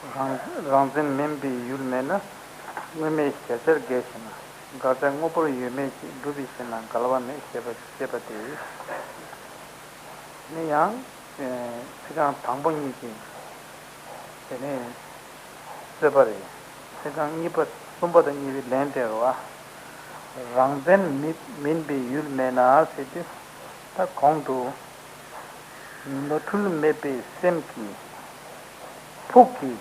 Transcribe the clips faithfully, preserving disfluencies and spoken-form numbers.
རང་རང་མཚན་མིན་པའི་ཡུལ་མེད་ན། དངོས་མེད་གཞལ་བྱར་འགལ་ཞེ་ན། དགག་བྱ་དངོས་པོར་ཡོད་མེད་ཅེས། སྒྲུབ་པའི་ཕྱིར་ན་འགལ་བ་མེད། ཞེས་པ་ཞེས་པ་སྟེ། ནི་ཡང་། ཚིག་རྐང་དང་པོ་གཉིས་ཀྱི། དེ་ནས་རྩོད་པ་རེད། ཚིག་རྐང་གཉིས་པ་གསུམ་པ་དང་གཉིས་པའི་ལན་སྤྲད་རོགས། རང་མཚན་མི་མིན་པའི་ཡུལ་མེད་ན་ཟེར་དུས། ད་གོང་དུ། ནོར་འཁྲུལ་མེད་པའི་སེམས་ཀྱི་ཕུགས་ཀྱི་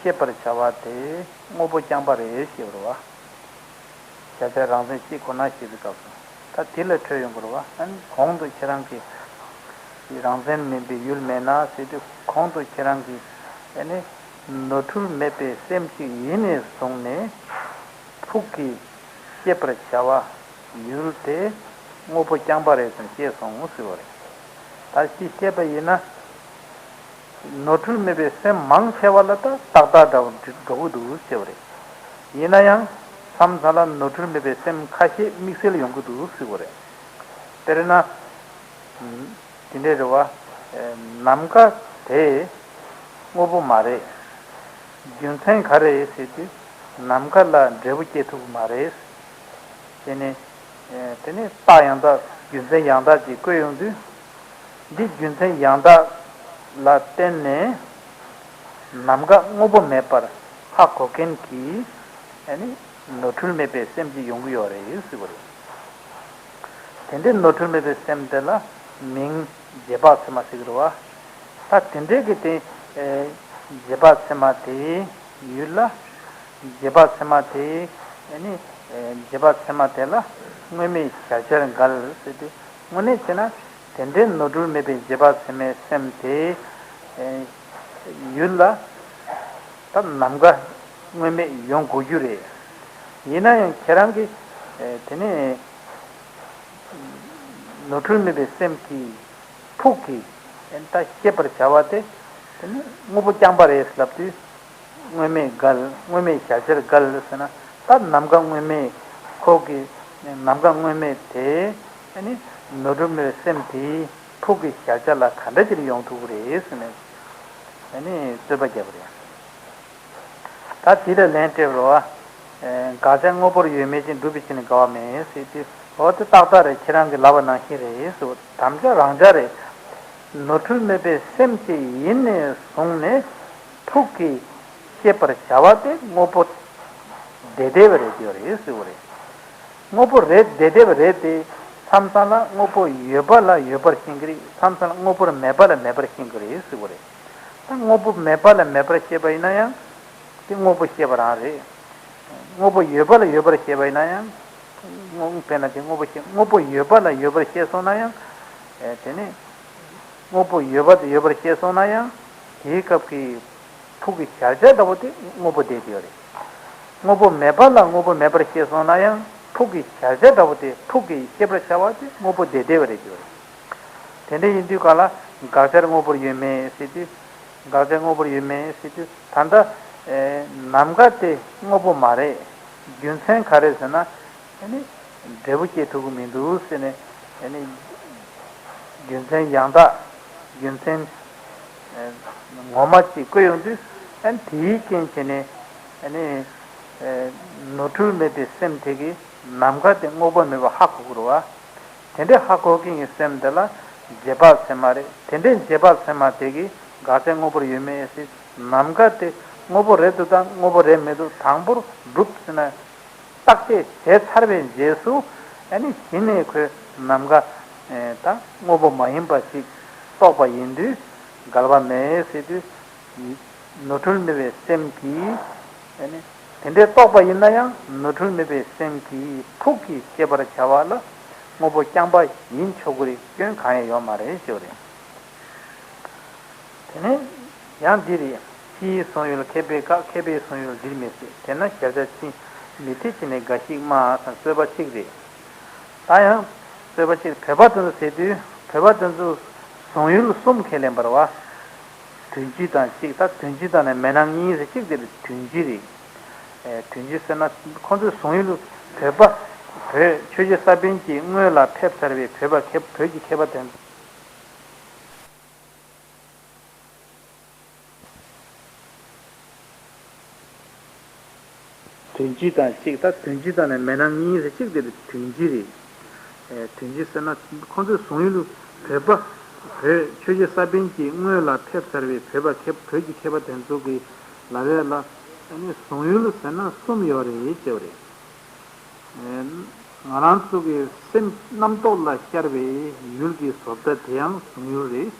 ཤེས་པར་བྱ་བ་དེ་དངོས་པོ་རྐྱང་པ་རེད་ཞེས་པ་རེད་བ། བྱ་བྱེད་རང་མཚན་གཅིག་ཁོ་ན་ཞེས་པའི་སྐབས་སུ། ད་དེ་ལ་འཕྲོས་ཡོང་དགོས་རེད་བ། ཨ་ནི་གོང་དུ་ཁྱེད་རང་གིས་རང་མཚན་མིན་པའི་ཡུལ་མེད་ན་ཟེར་དུས། གོང་དུ་ཁྱེད་རང་གིས་ཨ་ནི་ནོར་འཁྲུལ་མེད་པའི་སེམས་ཤིག་ཡིན་ནས་བཟུང་ནས། ཕུགས་ཀྱི་ཤེས་པར་བྱ་བ་ཡུལ་དེ་དངོས་པོ་རྐྱང་པ་རེད་ཟེར་ནས་བཤད་སོང་ཟེར་བ་རེད། ད་ཅི་བཤད་པ་ཡིན་ན། ནོར་འཁྲུལ་མེད་པའི་སེམས་མང་ཆེ་བ་ལ་ད་ཏག་ཏག་འདྲ་བོ་འགྲོ་གི་འདུག་ཟེར་བ་རེད། ཡིན་ན་ཡང་མཚམས་མཚམས་ལ་ནོར་འཁྲུལ་མེད་པའི་སེམས་ཁ་ཤས་དམིགས་བསལ་ཡོང་གི་འདུག་ཟེར་བ་རེད། དཔེར་ན། དེ་འདྲའི་རེད་བ། ནམ་མཁའ་དེ་དངོས་པོ་མ་རེད། རྒྱུ་མཚན་ག་རེ་ཟེར་དུས། ནམ་མཁའ་ལ་འབྲས་བུ་སྐྱེ་ཐུབ་ཀྱི་མ་རེད། དེ་ནི། དེ་ནི་རྟགས་ཡང་དག་རྒྱུ་མཚན་ཡང་དག་ཅིག་བཀོད་ཡོང་དུས། འདི་རྒྱུ་མཚན་ཡང་དག་ལ་བརྟེན་ནས་ནམ་མཁའ་དངོས་པོ་མེད་པར་ཧ་གོ་མཁན་གྱི་ནོར་འཁྲུལ་མེད་པའི་སེམས་ཅིག་ཡོང་གི་ཡོད་རེད་ཟེར་བ་རེད། དེ་འདྲའི་ནོར་འཁྲུལ་མེད་པའི་སེམས་དེ་ལ་མིང་རྗེས་དཔག་ཚད་མ་ཟེར་གྱི་རེད་བ། ད་དེ་འདྲའི་གི་དེ། རྗེས་དཔག་ཚད་མ་དེའི་ཡུལ་ལ། རྗེས་དཔག་ཚད་མ་དེའི། ཨ་ནི། རྗེས་དཔག་ཚད་མ་དེ་ལ་དངོས་མེད་གཞལ་བྱར་འགལ་ཟེར་དུས། དངོས་གནས་བྱས་ན་དེ་འདྲའི་ནོར་འཁྲུལ་མེད་པའི་རྗེས་དཔག་ཚད་མའི་སེམས་དེའི་ཡུལ་ལ། ད་ནམ་མཁའ་དངོས་མེད་ཡོང་དགོས་རྒྱུ་རེད། ཡིན་ན་ཡང་ཁྱེད་རང་གིས་དེ་ནས་ནོར་འཁྲུལ་མེད་པའི་སེམས་ཀྱི་ཕུགས་ཀྱི་ད་ཤེས་པར་བྱ་བ་དེ་དེ་ནི་དངོས་པོ་རྐྱང་པ་རེད་ལབ་དུས། དངོས་མེད་འགལ། དངོས་མེད་གཞལ་བྱར་འགལ་ཟེར་ན། ད་ནམ་མཁའ་དངོས་མེད། ཁོ་གི་ནམ་མཁའ་དངོས་མེད་དེ་ནི་ནོར་འཁྲུལ་མེད་པའི་སེམས་དེའི་ཕུགས་ཀྱི་གཞལ་བྱ་ལ་ག་འདྲ་ཅིག་ཡོང་ཐུབ་ཀྱི་རེད་ཟེར་ནས་རྩོད་པ་བརྒྱབ་པ་རེད། ད་དེ་ལ་ལན་སྤྲད་པར་བ། དགག་བྱ་དངོས་པོར་ཡོད་མེད་ཅེས། སྒྲུབ་པའི་ཕྱིར་ན་འགལ་བ་མེད་ཟེར་དུས། འོ་དེ་ཏག་ཏག་རེད། ཁྱེད་རང་གིས་ལབ་པ་ནང་བཞིན་རེད་ཟེར། དམ་བཅའ་རང་བཅའ་རེད། ནོར་འཁྲུལ་མེད་པའི་སེམས་ཅིག་ཡིན་ནས་བཟུང་ནས་ཕུགས་ཀྱི་ཤེས་པར་བྱ་བ་དེ་དངོས་པོ་བདེ་བདེ་བ་རེད་ཡོད་རེད་ཟེར་བ་རེད། དངོས་པོ་རེད། བདེ་བདེ་བ་རེད་དེ། མཚམས་མཚམས་ལ་དངོས་པོ་ཡོད་པ་ལ་ཡོད་པར་ཤེས་ཀྱི་རེད། མཚམས་མཚམས་ལ་དངོས་པོར་མེད་པ་ལ་མེད་པར་ཤེས་ཀྱི་རེད་ཟེར་བ་རེད། ད་དངོས་པོ་མེད་པ་ལ་མེད་པར་ཤེས་པ་ཡིན་ན་ཡང་། དེ་དངོས་པོ་ཤེས་པ་རང་རེད། དངོས་པོ་ཡོད་པ་ལ་ཡོད་པར་ཤེས་པ་ཡིན་ན་ཡང་། དངོས་དཔེར་ན་དེ་དངོས་པོ་ཤེས། དངོས་པོ་ཡོད་པ་ལ་ཡོད་པར་ཤེས་སོང་ན་ཡང་། ཨེ་དེ་ནི། དངོས་པོ་ཡོད་པ་དེ་ཡོད་པར་ཤེས་སོང་ན་ཡང་། དེའི་སྐབས་ཀྱི་ཕུགས་ཀྱི་གཞལ་བྱ་འདྲ་པོ་དེ་དངོས་པོ་བསྡད་ཡོད་རེད། དངོས་པོ་མེད་པ་ལ་དངོས་པོ་མེད་པར་ཤེས་སོང་ན་ཡང་། ཕུགས་ཀྱི་གཞལ་བྱ་འདྲ་པོ་དེ། ཕུགས་ཀྱི་ཤེས་པར་བྱ་བ་དེ་དངོས་པོ་བསྡད་བསྡད་པ་རེད་ཡོད་རེད། དེ་འདྲ་ཡིན་དུས་ག་ལ་དགག་བྱར་དངོས་པོར་ཡོད་མེད་ཟེར་དུས། དགག་བྱ་དངོས་པོར་ཡོད་མེད་ཟེར་དུས། ད་ལྟ་ནམ་མཁའ་དེ་དངོས་པོ་མ་རེད། རྒྱུ་མཚན་ག་རེ་ཟེར་ན། ཨ་ནི་འབྲས་བུ་སྐྱེ་ཐུབ་ཀྱི་མི་འདུག་ཟེར་ནས། ཨ་ནི་རྒྱུ་མཚན་ཡང་དག་རྒྱུ་མཚན་ངོ་མ་ཅིག་བཀོད་ཡོང་དུས། ཨ་ནི་དེའི་རྐྱེན་བྱས་ནས། ཨ་ནི་ནོར་འཁྲུལ་མེད་པའི་སེམས་དེ་གིས་ནམ་མཁའ་དེ་དངོས་པོ་མེད་པ་ཧ་གོ་གི་རེད་བ། དེ་འདྲའི་ཧ་གོ་མཁན་གྱི་སེམས་དེ་ལ་རྗེས་དཔག་ཚད་མ་རེད། དེ་འདྲའི་རྗེས་དཔག་ཚད་མ་དེ་གིས་དགག་བྱ་དངོས་པོར་ཡོད་མེད་ཟེར། ནམ་མཁའ་དེ་དངོས་པོ་རེད་འདུག་དང་དངོས་པོ་རེད་མི་འདུག་དང་པོར་སྒྲུབ་ཟེར་ན། བརྟག་དཔྱད་བྱས་ཚར་བའི་རྗེས་སུ། ཨ་ནི་གཞི་ནས་ཁོས་ནམ་མཁའ་ད་དངོས་པོ་མ་ཡིན་པ་ཞིག་རྟོགས་པ་ཡིན་དུས་འགལ་བ་མེད་ཟེར་དུས། ནོར་འཁྲུལ་མེད་པའི་སེམས་ཀྱིས། ཨ་ནི་དེ་འདྲའི་རྟོགས་པ་ཡིན་ན་ཡང་། ནོར་འཁྲུལ་མེད་པའི་སེམས་ཀྱི་ཕུགས་ཀྱི་ཤེས་པར་བྱ་བ་ལ་དངོས་པོ་རྐྱང་པ་ཡིན་ཆོག་གི་རེད། སྐྱོན་གང་ཡང་ཡོད་མ་རེད་ཞེས་པ་རེད། དེ་ནས་ཡང་འདི་རེད། ཕྱིའི་གཟུང་ཡུལ་མཁས་པས་བཀག་མཁས་པའི་གཟུང་ཡུལ་འདིར་མི་སྲིད། དེས་ན་གཞལ་བྱ་ཅི་མི་འཐད་ཅེ་ནས་འགའ་ཞིག་སྨྲ་ཟེར་རྩོད་པ་གཅིག་རེད། ད་ཡང་རྩོད་པ་གཅིག་བོད་པ་དེ་ཚོ་ཟེར་དུས། བོད་པ་དེ་ཚོ་གཟུང་ཡུལ་གསུམ་ཁས་ལེན་པ་རེད་བ། དོན་སྤྱི་དང་གཅིག་ད་དོན་སྤྱི་དང་ནི་མེད་སྣང་གཉིས་ཟེར། གཅིག་དེ་རེད། དོན་སྤྱི་རེད། ཨེ་དོན་སྤྱི་ཟེར་ན་ཁོང་ཚོའི་གཟུང་ཡུལ་བོད་པ། བོད་ཆོས་བརྒྱུད་གསར་པ་གྱི་སྔོན་ལ་ཕེབས་ཚར་བའི་བོད་པ་མཁས། བོད་ཀྱི་མཁས་པ་དེ། དོན་སྤྱི་དང་གཅིག་ད་དོན་སྤྱི་དང་ནི་མེད་སྣང་གཉིས་རེད། གཅིག་དེ་རེད་དོན་སྤྱི་རེད། ཨེ་དོན་སྤྱི་ཟེར་ན་ཁོང་ཚོས་གཟུང་ཡུལ་བོད་པ་བོད་ཆོས་བརྒྱུད་གསར་པའི་གི་སྔོན་ལ་ཕེབས་ཚར་བའི་བོད་པ་མཁས་བོད་ཀྱི་མཁས་པ་དེ་ཚོ་གི་ལབ་ཡས་ལ་ཨ་ནི་གཟུང་ཡུལ་ཟེར་ན་གསུམ་ཡོད་རེད་ཅེས་པ་རེད། ཨེ་ང་རང་ཚོ་གི་སེམས་རྣམ་རྟོག་ལ་ཤར་བའི་ཡུལ་གྱི་བཟོ་ལྟ་དེ་ཡང་གཟུང་ཡུལ་རེད།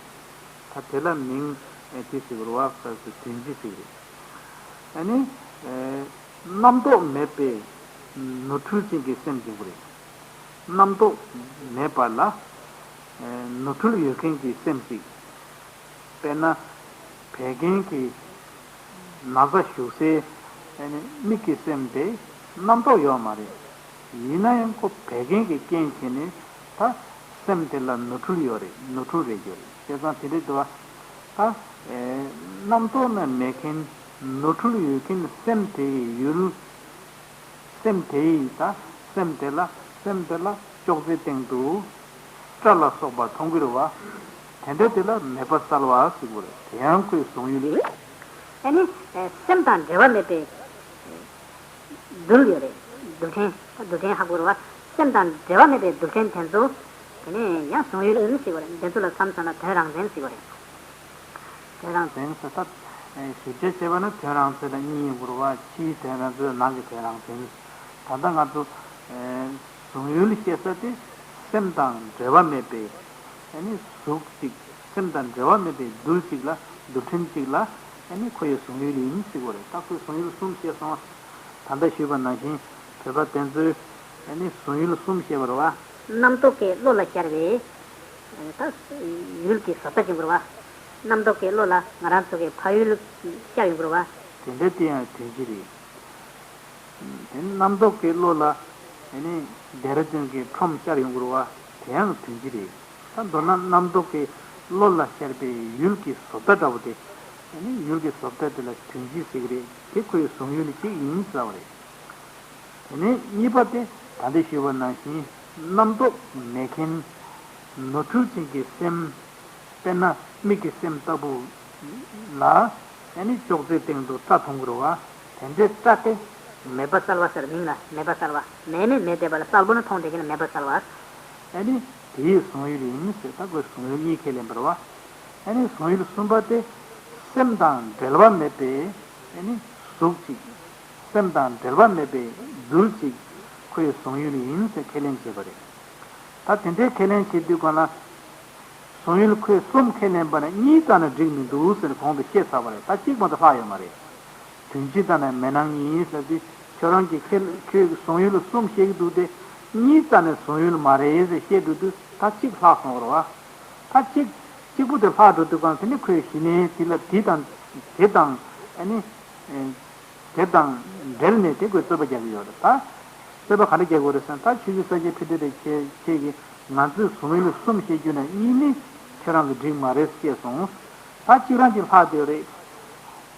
ད་དེ་ལ་མིང་ཨེ་དེ་ཟེར་དགོས་རེད་བ། ས་སུ་དོན་སྤྱི་ཟེར་གི་རེད། ཨ་ནི་ཨེ་རྣམ་རྟོག་མེད་པའི་ནོར་འཁྲུལ་ཅན་གྱི་སེམས་ཟེར་དགོས་རེད། རྣམ་རྟོག་མེད་པ་ལ་ཨེ་ནོར་འཁྲུལ་ཡོད་མཁན་གྱི་སེམས་ཤིག་དཔེར་ན་བད་ཀན་གྱི་ན་ཚ་ཞུགས་སའི་ཨ་ནི་མིག་གི་སེམས་དེ་རྣམ་རྟོག་ཡོད་མ་རེད། ཡིན་ན་ཡང་ཁོ་བད་ཀན་གྱི་རྐྱེན་བྱས་ནས་ད་སེམས་དེ་ལ་ནོར་འཁྲུལ་ཡོད་རེད། ནོར་འཁྲུལ་རེད་ཡོད་རེད། བྱས་ཙང་དེ་འདྲ་འདུག་བ། ད་ཨེ་རྣམ་རྟོག་ནི་མེད་མཁན་ནོར་འཁྲུལ་ཡོད་མཁན་སེམས་དེ་ཡི་ཡུལ། སེམས་དེ་ཡིས་ད་སེམས་དེ་ལ་སེམས་དེ་ལ་ཅོག་ཙེའི་སྟེང་དུ་སྐྲ་ལ་སོགས་པ་མཐོང་གི་རེད་བ། དེ་འདྲ་དེ་ལ་མེད་པ་གསལ་བ་ཟེར་དགོས་རེད། དེ་ཡང་ཁོའི་གཟུང་ཡུལ་རེད། ཨ་ནི་སེམས་དང་འབྲེལ་བ་མེད་པའི་རྡུལ་ཡོད་རེད། རྡུལ་ཕྲན། རྡུལ་ཕྲན་ཧ་གོ་རེད་བ། སེམས་དང་འབྲེལ་བ་མེད་པའི་རྡུལ་ཕྲན་དེ་ཚོ་དེ་ནས་ཡང་གཟུང་ཡུལ་ཡིན་ཟེར་དགོས་རེད། འདི་ཚོ་ལ་མཚམས་མཚམས་ལ་དོན་རང་མཚན་ཟེར་དགོས་རེད། དོན་རང་མཚན་ཟེར་ད། ཞིབ་ཆ་བྱས་པ་ན་དོན་རང་མཚན་ལ་གཉིས་ཡོད་རེད་བ། ཕྱིའི་དོན་རང་མཚན་ནང་གི་དོན་རང་མཚན། ད་ལྟ་ང་ཚོ་གཟུང་ཡུལ་བཤད་ས་དེ་སེམས་དང་འབྲེལ་བ་མེད་པའི་ཨ་ནི་གཟུགས་གཅིག་སེམས་དང་འབྲེལ་བ་མེད་པའི་རྡུལ་གཅིག་ལ་རྡུལ་ཕྲན་གཅིག་ལ་ཨ་ནི་ཁོ་ཡི་གཟུང་ཡུལ་ཡིན་ཟེར་དགོས་རེད། ད་ཁོས་གཟུང་ཡུལ་གསུམ་བཤད་སོང་བ། ད་ལྟ་ཞུས་པ་ནང་བཞིན་བོད་པ་དེ་ཚོས་ཨ་ནི་གཟུང་ཡུལ་གསུམ་བཤད་པ་རེད་བ། རྣམ་རྟོག་གི་བློ་ལ་ཤར་བའི་ད་ཡུལ་གྱི་བཟོ་ལྟ་ཅིག་ཡོད་རེད་བ། རྣམ་རྟོག་གི་བློ་ལ་ང་རང་ཚོ་གི་ཕ་ཡུལ་ཤར་ཡོང་གི་རེད་བ། དེ་འདྲ་དེ་ཡང་དོན་སྤྱི་རེད། དེ་ནི་རྣམ་རྟོག་གི་བློ་ལ་ཨ་ནི་ལྡེ་ར་ལྡུན་གྱི་ཁྲོམ་ཤར་ཡོང་གི་རེད་བ། དེ་ཡང་དོན་སྤྱི་རེད། ད་མདོར་ན་རྣམ་རྟོག་གི་བློ་ལ་ཤར་བའི་ཡུལ་གྱི་བཟོ་ལྟ་འདྲ་བོ་དེ། ཨ་ནི་ཡུལ་གྱི་བཟོ་ལྟ་དེ་ལ་དོན་སྤྱི་ཟེར་གི་རེད། དེ་ཁོའི་གཟུང་ཡུལ་གཅིག་ཡིན་ཟེར་བ་རེད། དེ་ནས་གཉིས་པ་དེ་ད་ལྟ་ཞུས་པ་ནང་བཞིན་རྣམ་རྟོག་མེད་མཁན་ནོར་འཁྲུལ་ཅན་གྱི་སེམས། དཔེར་ན་མིག་གི་སེམས་ལྟ་བུ་ལ་ཨ་ནི་ཅོག་ཙེའི་སྟེང་དུ་སྐྲ་མཐོང་གི་རེད་བ། དེ་འདྲའི་སྐྲ་དེ་མེད་པ་གསལ་བ་ཟེར། མིང་ལ་མེད་པ་གསལ་བ། མེད་ནི་མེད་བསྡད་པ་ལ་གསལ་པོ་ནི་མཐོང་བསྡད་མཁན་ལ་མེད་པ་གསལ་བ། ཨ་ནི་དེའི་གཟུང་ཡུལ་ཡིན་ཟེར། ད་ཁོས་གཟུང་ཡུལ་གཉིས་ཁས་ལེན་པ་རེད་བ། ཨ་ནི་གཟུང་ཡུལ་གསུམ་པ་དེ་སེམས་དང་འབྲེལ་བ་མེད་པའི་ཨ་ནི་གཟུགས་གཅིག་སེམས་དང་འབྲེལ་བ་མེད་པའི་རྡུལ་གཅིག་ཁོ་ཡི་གཟུང་ཡུལ་ཡིན་ཟེར་ཁས་ལེན་བྱས་པ་རེད། ད་དེ་འདྲའི་ཁས་ལེན་བྱེད་དུས་གང་ལ། གཟུང་ཡུལ་ཁོས་གསུམ་ཁས་ལེན་པ་ན་གཉིས་རྩ་ནས་འགྲིག་མི་འདུག་ཟེར་ནས་གོང་དུ་བཤད་ཚར་བ་རེད། ད་གཅིག་མ་གཏོགས་ལྷག་ཡོད་མ་རེད། དོན་སྤྱི་ལྟར་ན་མེད་སྣང་གཉིས་ཟེར་དུས་ཁྱོད་རང་གིས་ཁས་ཁྱོད་ཀྱི་གཟུང་ཡུལ་གསུམ་བཤད་ཀྱི་འདུག་སྟེ། གཉིས་རྩ་ནས་གཟུང་ཡུལ་མ་རེད་ཟེར་བཤད་འགྲོ་དུས་ད་གཅིག་ལྷག་སོང་བ་རེད་བ། ད་གཅིག་གཅིག་པུ་དེ་ལྷག་འགྲོ་དུས་གང་དེ་ནི་ཁོས་གཞི་ནས་དེ་ལ་དེ་དང་དེ་དང་ཨ་ནི། དེ་དང་འབྲེལ་ནས་དེ་ཁོས་རྩོད་པ་རྒྱག་གི་ཡོད་རེད། ད་རྩོད་པ་ག་འདྲ་རྒྱག་དགོས་རེད་ཟེར་ན། ད་ཆོས་བརྒྱུད་གསར་བརྗེ་ཕུད་འདི་རེད། ཁྱེད་ཁྱེད་ཀྱིས་ང་ཚོས་གཟུང་ཡུལ་གསུམ་བཤད་རྒྱུ་ན་གཉིས་ནི་ཁྱེད་རང་གིས་འགྲིག་མ་རེད་ཅེས་གསུངས། ད་གཅིག་རང་གཅིག་ལྷག་བསྡད་ཡོད་རེད།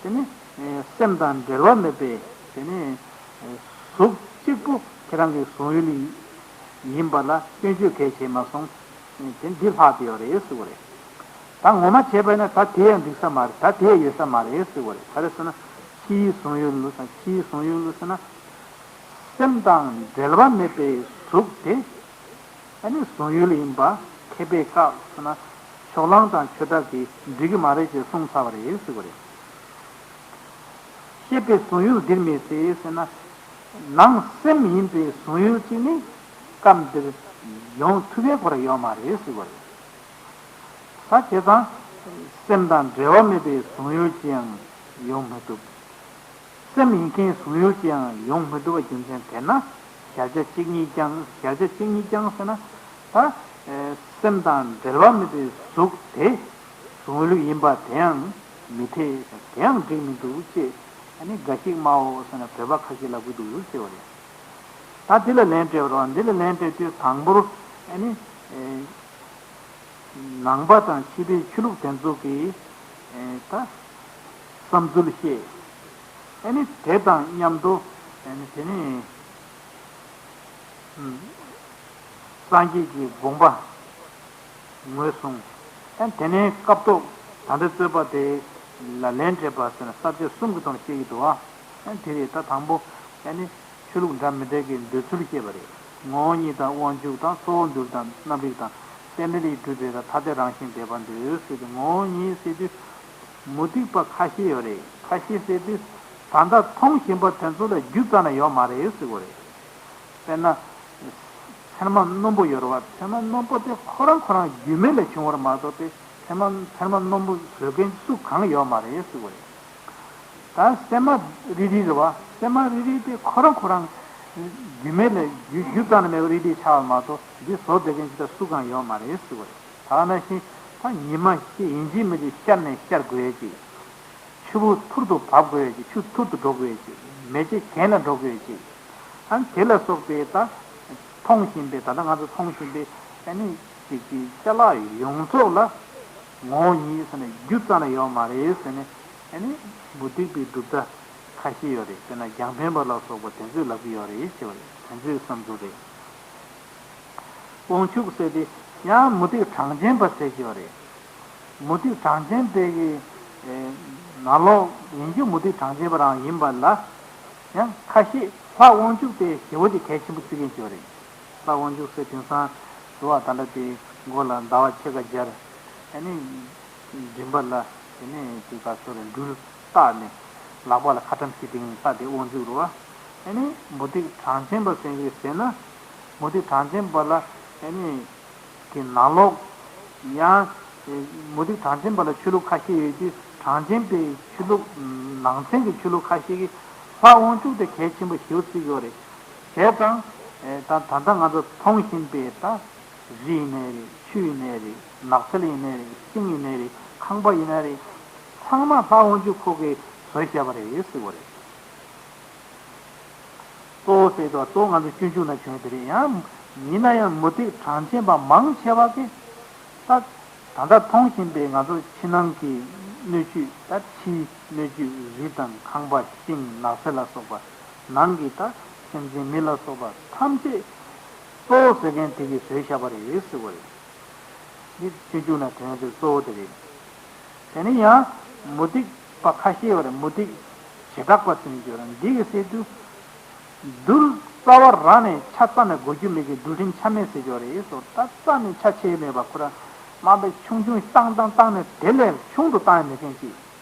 དེ་ནི་སེམས་དང་འབྲེལ་བ་མེད་པའི་དེ་ནི་གཟུགས་གཅིག་པུ་ཁྱེད་རང་གི་གཟུང་ཡུལ་ཡིན་པ་ལ་སྐྱོན་བརྗོད་གལ་ཆེ་མ་སོང་། དེ་འདི་ལྷག་བསྡད་ཡོད་རེད་ཟེར་བ་རེད། ད་ངོ་མ་བྱས་པ་ཡིན་ན་ད་དེ་ཡང་འགྲིག་ས་མ་རེད། ད་དེ་ཡང་ཡོད་ས་མ་རེད་ཟེར་བ་རེད། ག་རེ་ཟེར་ན་ཕྱིའི་གཟུང་ཡུལ་ལ་ཟེར་ན། ཕྱིའི་གཟུང་ཡུལ་ལ་ཟེར་ན། སེམས་དང་འབྲེལ་བ་མེད་པའི་གཟུགས་དེ་ཨ་ནི་གཟུང་ཡུལ་ཡིན་པ་མཁས་པས་བཀག་ཟེར་ན། ཕྱོགས་གླང་དང་ཆོས་གྲགས་ཀྱིས་འགྲིག་གི་མ་རེད་ཅེས་གསུངས་ཚར་བ་རེད་ཟེར་བ་རེད། ཤེས་པས་གཟུང་ཡུལ་འདིར་མི་སྲིད་ཟེར་ན། ནང་སེམས་ཡིན་པའི་གཟུང་ཡུལ་གཅིག་ནི་སྐབས་འདིར་ཡོང་ཐུབ་པའི་སྐོར་ཡོད་མ་རེད་ཟེར་བ་རེད། ད་བྱས་ཙང་སེམས་དང་འབྲེལ་བ་མེད་པའི་གཟུང་ཡུལ་ཅི་ཡང་ཡོང་མི་ཐུབ། སེམས་ཡིན་མཁན་གཟུང་ཡུལ་ཅི་ཡང་ཡོང་མི་ཐུབ་པ་རྒྱུ་མཚན་དེ་ན། གཞལ་བྱ་གཅིག་ཉིད་ཀྱང་། གཞལ་བྱ་གཅིག་ཉིད་ཀྱང་ཟེར་ན། ད་སེམས་དང་འབྲེལ་བ་མེད་པའི་གཟུགས་དེ་གཟུང་ཡུལ་ཡིན་པ་དེ་ཡང་མི་འཐད། དེ་ཡང་འགྲིག་མི་འདུག་ཅེས་ཨ་ནི་འགའ་ཞིག་སྨྲའོ་ཟེར་ན་བོད་པ་ཁ་ཤས་ལབ་ཀྱི་འདུག་ཅེས་པ་རེད། ད་འདི་ལ་ལན་སྤྲད་པ་རེད་བ། འདི་ལ་ལན་སྤྲད་དུས་དང་པོར་ཨ་ནི། ནང་པ་དང་ཕྱི་པའི་ཆོས་ལུགས་དེ་ཚོ་གིས་ཨེ་ད་བསམ་ཚུལ་བཤད། ཨ་ནི་དེ་དང་མཉམ་དུ་ཨ་ནི་དེ་ནི་སངས་རྒྱས་ཀྱི་དགོངས་པ་ངོས་བཟུང་། ཨ་ནི་དེ་ནས་སྐབས་ཐོག་ད་ལྟ་རྩོད་པ་དེ་ལ་ལན་སྤྲད་པ་ཟེར་ན་ས་བཅད་གསུམ་གྱི་ཐོག་ནས་བཤད་ཀྱི་འདུག་བ། ཨ་ནི་དེ་རེད། ད་དང་པོ། ཨ་ནི་ཆོས་ལུགས་འདྲ་མི་འདྲ་གི་འདོད་ཚུལ་བཤད་པ་རེད། ངོ་བོ་ཉིད་དང་དབང་ཕྱུག་དང་གཙོ་བོ་འདུལ་དང་རྣམ་རིག་དང་རྟེན་འབྲེལ་ལས་གྲུབ་པའི་དང་ཐ་དད་རང་བཞིན་འདོད་པ་འདོད་ཟེར་ཏེ། ངོ་བོ་ཉིད་ཟེར་དུས་མུ་སྟེགས་པ་ཁ་ཤས་ཡོད་རེད། ཁ་ཤས་ཟེར་དུས་ད་ལྟ་མཐོང་བཞིན་པ་དེ་ཚོ་ལ་རྒྱུ་རྩ་ནས་ཡོད་མ་རེད་ཟེར་གོ་རེད། དཔེར་ན། ཚེར་མ་སྣུམ་པོ་ཡོད་རེད་བ། ཚེར་མ་སྣུམ་པོ་དེ་ཁོ་རང་ཁོ་རང་རྒྱུ་མེད་ལས་བྱུང་བ་རེད་མ་གཏོགས་དེ་ཚེར་མ་ཚེར་མ་སྣུམ་པོ་བཟོ་མཁན་སུ་གང་ཡོད་མ་རེད་ཟེར་གོ་རེད། ད་སྲན་མ་རིལ་རིལ་རེད་བ། སྲན་མ་རིལ་རིལ་དེ་ཁོ་རང་ཁོ་རང་རྒྱུ་མེད་ལས་རྒྱུ་རྒྱུ་རྩ་ནས་མེད་པ་རིལ་རིལ་ཆགས་པ་མ་གཏོགས་འདི་བཟོ་བསྡད་མཁན་ཅིག་ད་སུ་གང་ཡོད་མ་རེད་ཟེར་གོ་རེད། ད་ག་ནང་བཞིན་ད་ཉི་མ་ཤར་ཡིན་གཅིག་མིན་གཅིག་ཤར་ནས་ཤར་དགོས་ཡས་ཅིག་ཆུ་བོ་ཐུར་དུ་བབས་དགོས་ཡས་ཅིག་ཆུ་ཐུར་དུ་འགྲོ་དགོས་ཡས་ཅིག་མེ་ལྕེ་གྱེན་ལ་འགྲོ་དགོས་ཡས་ཅིག་ཨ་ནི་དེ་ལ་སོགས་པའི་ད་མཐོང་བཞིན་པའི་ད་ལྟ་ང་ཚོ་མཐོང་བཞིན་པའི་ཨ་ནི་ཅིག་གི་ཅ་ལག་ཡོངས་རྫོགས་ལ་ངོ་བོ་ཉིད་ཟེར་ནས་རྒྱུ་རྩ་ནས་ཡོད་མ་རེད་ཟེར་ནས། ཨ་ནི་མུ་སྟེགས་པའི་གྲུབ་མཐའ་ཁ་ཤས་ཡོད་རེད། དཔེར་ན་རྒྱང་འཕེན་པ་ལ་སོགས་པ་དེ་ཚོས་ལབ་ཀྱི་ཡོད་རེད་ཟེར་བ་རེད། དེ་ཚོའི་བསམ་ཚུལ་རེད། དབང་ཕྱུག་ཟེར་དེ་ཡང་མུ་སྟེགས་གྲངས་ཅན་པ་ཟེར་གྱི་ཡོད་རེད། མུ་སྟེགས་གྲངས་ཅན་དེ་གི་ནང་ལོགས་ཡིན་རྒྱུ་མུ་སྟེགས་གྲངས་ཅན་པ་རང་ཡིན་པ་ལ། ཡང་ཁ་ཤས་ལྷ་དབང་ཕྱུག་དེ་ཞེ་པོ་ཅིག་གལ་ཆེན་པོ་བརྩི་མཁན་ཅིག་ཡོད་རེད། ལྷ་དབང་ཕྱུག་ཟེར་དེང་སང་དུ་བ་ད་ལྟ་དེ་མགོ་ལ་ཟླ་བ་ཕྱེད་ཀ་སྦྱར། ཨ་ནི་མགྲིན་པ་ལ་དེ་ནས་དེ་ག་ཚོ་རེ་འབྲུ་བཏགས་ནས་ལག་པ་ལ་ཁ་ཊྭཱཾ་བྱས་དེ་ནས་ལྷ་དེ་དབང་ཕྱུག་རེད་བ། ཨ་ནི་མུ་སྟེགས་གྲངས་ཅན་པ་ཟེར་གི་ཟེར་ན། མུ་སྟེགས་གྲངས་ཅན་པ་ལ་ཨ་ནི་གི་ནང་ལོགས་ཡང་མུ་སྟེགས་གྲངས་ཅན་པ་ལ་ཆོས་ལུགས་ཁ་ཤས་ཡོད་དུས་གྲངས་ཅན་པའི་ཆོས་ལུགས་ནང་ཚན་གྱི་ཆོས་ལུགས་ཁ་ཤས་ཀྱིས་ལྷ་དབང་ཕྱུག་དེ་གལ་ཆེན་པོ་ཞེ་པོ་བརྩི་གི་ཡོད་རེད། བྱས་ཙང་ད་ད་ལྟ་ང་ཚོ་མཐོང་བཞིན་པའི་ད་རི་ཡིན་ནའི་རེད། ཆུ་ཡིན་ནའི་རེད། ནགས་ཚལ་ཡིན་ནའི་རེད། ཤིང་ཡིན་ནའི་རེད། ཁང་པ་ཡིན་ནའི་རེད། ཚང་མ་ལྷ་དབང་ཕྱུག་ཁོ་གིས་བཟོས་བཞག་པ་རེད་ཟེར་བ་རེད། གཙོ་བོ་ཟེར་དུས་གཙོ་བོ་ང་ཚོ་སྤྱོད་འཇུག་ན་བྱུང་དེ་རེད། ཡང་ཡིན་ན་ཡང་མུ་སྟེགས་གྲངས་ཅན་པ་མང་ཆེ་བ་གིས་ད་ད་ལྟ་མཐོང་བཞིན་པའི་ང་ཚོ་ཕྱི་ནང་གི་སྣོད་བཅུད། ད་ཕྱིའི་སྣོད་བཅུད་རི་དང་ཁང་པ་ཤིང་ནགས་ཚལ་ལ་སོགས་པ། ནང་གི་ད་སེམས་ཅན་མི་ལ་སོགས་པ་ཐམས་ཅད་གཙོ་བོ་ཟེར་མཁན་དེ་གིས་བཟོས་བཞག་པ་རེད་ཟེར་བ་རེད། འདི་སྤྱོད་འཇུག་ན་དོན་དེ་གཙོ་བོ་དེ་རེད། དེ་ནས་ཡང་མུ་སྟེགས་པ་ཁ་ཤས་ཡོད་རེད། མུ་སྟེགས་བྱེ་བྲག་པ་ཟེར་གྱི་ཡོད་རེད། འདི་གི་ཟེར་དུས་རྡུལ་རྩ་བ་རང་ནས་ཆ་རྩ་ནས་གོ་རྒྱུ་མེད་ཀྱི་རྡུལ་ཕྲན་ཆ་མེད་ཟེར་གྱི་ཡོད་རེད། སོ་ད་རྩ་ནས་ཆ་ཆེ་མེད་པ་ཁོ་རང་མ་པའི་ཆུང་ཆུང་བཏང་བཏང་བཏང་ནས་དེ་ལས་ཆུང་དུ་བཏང་ཡ་མེད་མཁན་ཅིག་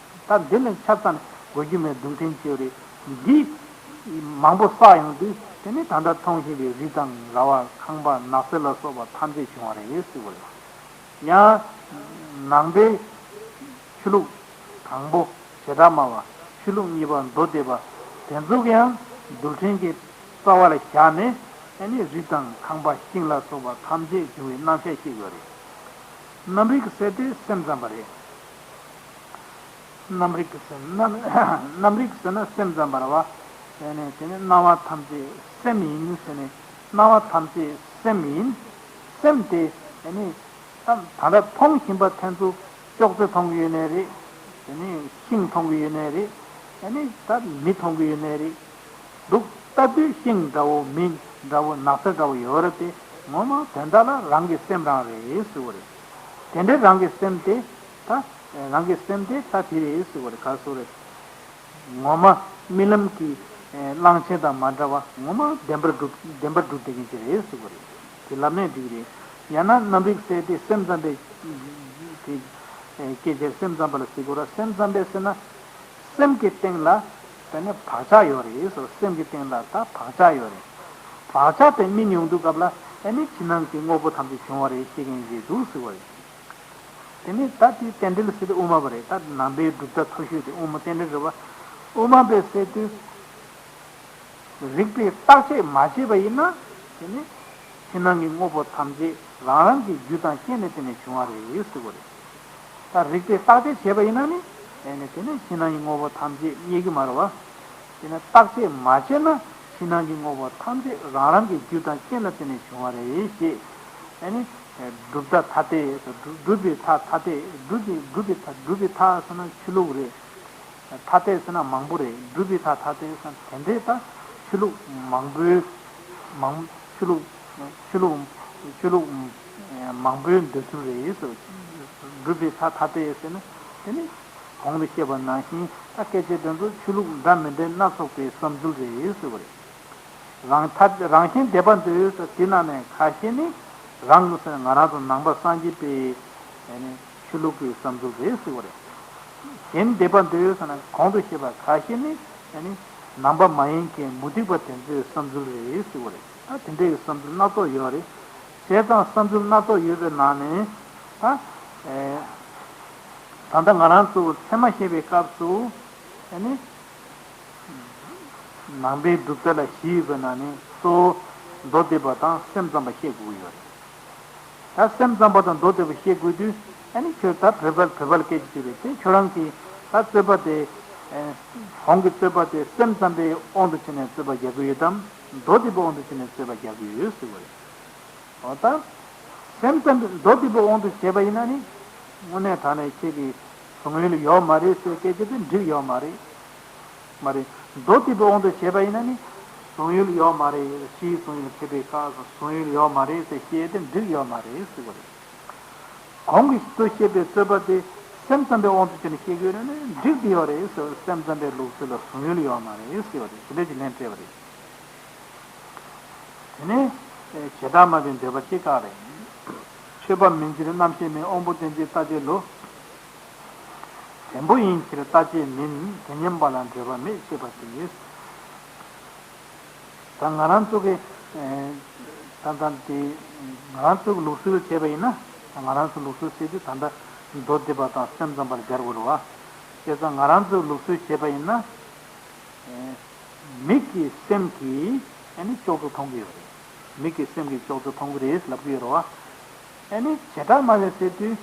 ད་འདི་ལས་ཆ་ཚང་གོ་རྒྱུ་མེད་རྡུལ་ཕྲན་ཅིག་རེད། འདི་མང་པོ་བསགས་ཡོང་དུས་དེ་ནི་ད་ལྟ་མཐོང་བཞིན་པའི་རི་དང་ར་བ་ཁང་པ་ནགས་ཚལ་ལ་སོགས་པ་ཐམས་ཅད་བྱུང་བ་རེད་ཟེར་བ་རེད། ཡང་ནང་པའི་ཆོས་ལུགས་དང་པོ་བྱེ་བྲག་སྨྲ་བ། ཆོས་ལུགས་གཉིས་པ་མདོ་སྡེ་པ། དེ་ཚོ་གིས་ཡང་རྡུལ་ཕྲན་གྱི་རྩ་བ་ལ་བཞག་ནས་ཨ་ནི་རི་དང་ཁང་པ་ཤིང་ལ་སོགས་པ་ཐམས་ཅད་བྱུང་བའི་རྣམ་གཞག་བཤད་ཡོད་རེད། རྣམ་རིག་ཟེར་དེ་སེམས་ཙམ་པ་རེད། རྣམ་རིག་གི་སེམས། རྣམ་རྣམ་རིག་ཟེར་ན་སེམས་ཙམ་པ་རེད་བ། དེ་ནས་དེ་ནས་སྣང་བ་ཐམས་ཅད་སེམས་ཡིན་ཟེར་ནས་སྣང་བ་ཐམས་ཅད་སེམས་ཡིན། སེམས་དེ་དེ་ནས་ད་ད་ལྟ་མཐོང་བཞིན་པ་ཐེན་ཚོ་ཅོག་ཙེ་མཐོང་གི་ཡོད་ནའི་རེད། དེ་ནས་ཤིང་མཐོང་གི་ཡོད་ནའི་རེད། དེ་ནས་ད་མི་མཐོང་གི་ཡོད་ནའི་རེད། འདུག་ལྟ་དུས་ཤིང་འདྲ་བོ་མི་འདྲ་བོ་ནགས་ཚལ་འདྲ་བོ་ཡོད་རེད་དེ་ངོ་མ་དོན་དག་ལ་རང་གི་སེམས་རང་རེད་ཟེར་བ་རེད། དེ་འདྲའི་རང་གི་སེམས་དེ་ད་རང་གི་སེམས་དེ་ད་དེ་རེད་ཟེར་བ་རེད། ག་སོ་རེད། ངོ་མ་རྨི་ལམ་གྱི་གླང་ཆེན་དང་མ་འདྲ་བ་ངོ་མ་བདེན་པར་གྲུབ་བདེན་པར་གྲུབ་བསྡད་མཁན་ཅིག་རེད་ཟེར་བ་རེད། དེ་ལབ་ནས་འགྲིག་རེད། ཡང་ན་རྣམ་རིག་ཟེར་དེ་སེམས་ཙམ་པའི་དེ་སྐད་ཆ་སེམས་ཙམ་པ་ལ་ཟེར་དགོས་ར། སེམས་ཙམ་པས་ཟེར་ན། སེམས་ཀྱི་སྟེང་ལ་དེ་ནས་བག་ཆགས་ཡོད་རེད་ཟེར། སེམས་ཀྱི་སྟེང་ལ་ད་བག་ཆགས་ཡོད་རེད། བག་ཆགས་དེ་རྨི་ཡོང་དུས་སྐབས་ལ་ཨ་ནི་ཕྱི་ནང་གི་དངོས་པོ་ཐམས་ཅད་བྱུང་བ་རེད་ཤེས་མཁན་ཅིག་འདུག་ཟེར་བ་རེད། དེ་ནས་ད་དེའི་རྟེན་འབྲེལ་ཟེར་དེ་དབུ་མ་པ་རེད། ད་ནང་པའི་གྲུབ་མཐའ་མཐོ་ཤོས་དེ་དབུ་མ་རྟེན་འབྲེལ་རེད་བ། དབུ་མ་པས་ཟེར་དུས། རིགས་པས་བརྟག་དཔྱད་མ་བྱས་པ་ཡིན་ན། དེ་ནི་ཕྱི་ནང་གི་དངོས་པོ་ཐམས་ཅད་རང་རང་གི་རྒྱུ་དང་རྐྱེན་ལ་བརྟེན་ནས་བྱུང་བ་རེད་ཟེར་བ་རེད། ད་རིགས་པས་བརྟག་དཔྱད་བྱས་པ་ཡིན་ན་ནི། དེ་ནི་དེ་ནི་ཕྱི་ནང་གི་དངོས་པོ་ཐམས་ཅད་རྙེད་ཀྱི་མ་རེད་བ། དེ་ནི་བརྟག་དཔྱད་མ་བྱས་ན་ཕྱི་ནང་གི་དངོས་པོ་ཐམས་ཅད་རང་རང་གི་རྒྱུ་དང་རྐྱེན་ལ་བརྟེན་ནས་བྱུང་བ་རེད་ཅེས། དེ་ནི་གྲུབ་མཐའ་ཐ་དད། གྲུབ་པའི་མཐའ་ཐ་དད། གྲུབ་པའི་གྲུབ་པའི་མཐའ་གྲུབ་པའི་མཐའ་ཟེར་ན་ཆོས་ལུགས་རེད། ཐ་དད་ཟེར་ན་མང་པོ་རེད། གྲུབ་པའི་མཐའ་ཐ་དད་ཟེར་ན་དེ་འདྲའི་ད་ཆོས་ལུགས་མང་པོའི་མང་ཆོས་ལུགས་ཆོས་ལུགས་ཆོས་ལུགས་ཆོས་ལུགས་མང་པོའི་འདོད་ཚུལ་རེད་ཟེར། གྲུབ་པའི་མཐའ་ཐ་དད་ཟེར་ན་དེ་ནི་ གོང་དུ་བཤད་པ་ནང་བཞིན་ད་སྐད་ཆ་དེ་ཚོ་ཆོས་ལུགས་འདྲ་མི་འདྲའི་སྣ་ཚོགས་པའི་བསམ་ཚུལ་རེད་ཟེར་བ་རེད། རང་ཐ་རང་བཞིན་དད་པ་འདོད་ཟེར་དེ་ནང་ནས་ཁ་ཤས་ནི་རང་ཟེར་ང་རང་ཚོ་ནང་པ་སངས་རྒྱས་པའི་ཆོས་ལུགས་ཀྱི་བསམ་ཚུལ་རེད་ཟེར་བ་རེད། གཞན་དད་པ་འདོད་ཟེར་ན་གོང་དུ་བཤད་པ་ཁ་ཤས་ནི་ནང་པ་མ་ཡིན་མཁན་མུ་སྟེགས་པ་དེ་ཚོའི་བསམ་ཚུལ་རེད་ཟེར་བ་རེད། ད་དེ་འདྲའི་བསམ་ཚུལ་སྣ་ཚོགས་ཡོད་རེད། བྱས་ཙང་བསམ་ཚུལ་སྣ་ཚོགས་ཡོད་པའི་ནང་ནས་ད་ད་ལྟ་ང་རང་ཚོ་ཚད་མ་བཤད་པའི་སྐབས་སུ་ནི། ནང་པའི་སྒྲུབ་རྩལ་ལ་བཞི་ཡོད་པའི་ནང་ནས་གཙོ་བོ་མདོ་སྡེ་པ་དང་སེམས་ཙམ་པ་བཤད་དགོས་ཀྱི་ཡོད་རེད། ད་སེམས་ཙམ་པ་དང་མདོ་སྡེ་པ་བཤད་དགོས་དུས་ཨ་ནི་ཁྱོད་ད་བོད་པ་བོད་པ་ལ་སྐད་ཆ་དྲིས་པས་དེ་ཁྱོད་རང་གིས་ད་རྩོད་པ་དེ་གོང་གི་རྩོད་པ་དེ་སེམས་ཙམ་པའི་དབང་དུ་བྱས་ནས་རྩོད་པ་རྒྱག་གི་ཡོད་དམ་མདོ་སྡེ་པའི་དབང་དུ་བྱས་ནས་རྩོད་པ་རྒྱག་གི་ཡོད་ཟེར་བ་རེད། འོ་ད། སེམས་ཙམ་པའི་མདོ་སྡེ་པའི་དབང་དུ་བྱས་པ་ཡིན་ན་ནི། དངོས་གནས་དྲང་གནས་ཁྱེད་ཀྱི་གཟུང་ཡུལ་ཡོད་མ་རེད་ཟེར་སྐད་ཆ་དེ་འགྲིག་ཡོད་མ་རེད། མ་རེད། མདོ་སྡེ་པའི་དབང་དུ་བྱས་པ་ཡིན་ན་ནི། གཟུང་ཡུལ་ཡོད་མ་རེད། ཕྱིའི་གཟུང་ཡུལ་མཁས་པའི་ཁ་གཟུང་ཡུལ་ཡོད་མ་རེད་ཟེར་བཤད་དེ་འགྲིག་ཡོད་མ་རེད་ཟེར་བ་རེད། གོང་གི་ཏུ་བཤད་པའི་རྩོད་པ་དེ་སེམས་ཙམ་པའི་དབང་དུ་བྱས་ནས་བཤད་དགོས་ན་ནི་འགྲིག་བསྡད་ཡོད་རེད་ཟེར་བ་སེམས་ཙམ་པའི་ལུགས་སྲོལ་ལ་གཟུང་ཡུལ་ཡོད་མ་རེད་ཟེར་བ་རེད་དེ་འདྲ་ཅིག་ལན་སྤྲད་པ་རེད། དེ་ནས་བྱེ་བྲག་སྨྲ་བའི་འདོད་པ་ཅི་བཀག་རེད། ཆོས་པ་མིན་ཕྱིར་རྣམ་ཤེས་མིན། དབང་པོ་རྟེན་ཅན་རྟག་ཆད་ལོ། བེམ་པོ་ཡིན་ཕྱིར་རྟག་ཆད་མིན། དེ་ཉམས་པ་ལ་འདོད་པ་མེད་ཅེས་པ་སྟེ། ད་ང་རང་ཚོ་གི་ད་ལྟ་དེ་ང་རང་ཚོ་གི་ལུགས་སྲོལ་བྱས་པ་ཡིན་ན་ང་རང་ཚོ་ལུགས་སྲོལ་ཟེར་དུས་ད་ལྟ་མདོ་སྡེ་པ་དང་སེམས་ཙམ་པར་སྦྱར་དགོས་རེད་བ། བྱས་ཙང་ང་རང་ཚོ་ལུགས་སྲོལ་བྱས་པ་ཡིན་ན། མིག་གིས་སེམས་ཀྱིས་ཨ་ནི་ཅོག་ཙེ་མཐོང་གི་ཡོད་རེད། མིག་གིས་སེམས་ཀྱིས་ཅོག་ཙེ་མཐོང་གི་རེད་ལབ་ཀྱི་ཡོད་རེད་བ། ཨ་ནི་བྱེ་བྲག་སྨྲ་བས་ཟེར་དུས།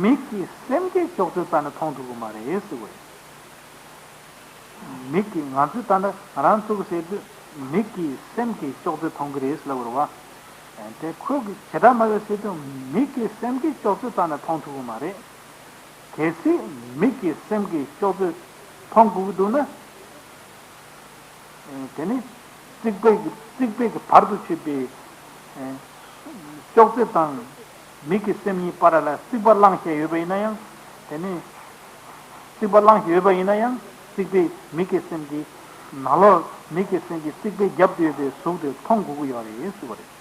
མིག་གིས་སེམས་ཀྱིས་ཅོག་ཙེ་རྩ་ནས་མཐོང་ཐུབ་ཀྱི་མ་རེད་ཟེར་བ་རེད། མིག་གིས་ང་ཚོས་ད་ལྟ་ང་རང་ཚོ་གིས་ཟེར་དུས་མིག་གིས་སེམས་ཀྱིས་ཅོག་ཙེ་མཐོང་གི་རེད་ལབ་ཀྱི་ཡོད་རེད་བ། དེ་ཁོས་ཀྱིས་བྱེ་བྲག་སྨྲ་བས་ཟེར་དུས་མིག་གིས་སེམས་ཀྱིས་ཅོག་ཙེ་རྩ་ནས་མཐོང་ཐུབ་ཀྱི་མ་རེད། གལ་སྲིད་མིག་གིས་སེམས་ཀྱིས་ཅོག་ཙེ་མཐོང་དགོས་ཀྱི་འདུག་ན། དེ་ནི་རྩིག་པའི་རྩིག་པའི་བར་དུ་ཆུད་པའི་ཅོག་ཙེ་དང་མིག་གི་སེམས་གཉིས་བར་ལ་རྩིག་པ་བླངས་བྱས་ཡོད་པ་ཡིན་ན་ཡང་། དེ་ནི་རྩིག་པ་བླངས་བྱས་ཡོད་པ་ཡིན་ན་ཡང་རྩིག་པའི་མིག་གི་སེམས་ཀྱིས་ནང་ལོགས་མིག་གི་སེམས་ཀྱིས་རྩིག་པའི་རྒྱབ་ཏུ་ཡོད་པའི་གཟུགས་དེ་མཐོང་དགོས་ཀྱི་ཡོད་རེད་ཟེར་བ་རེད།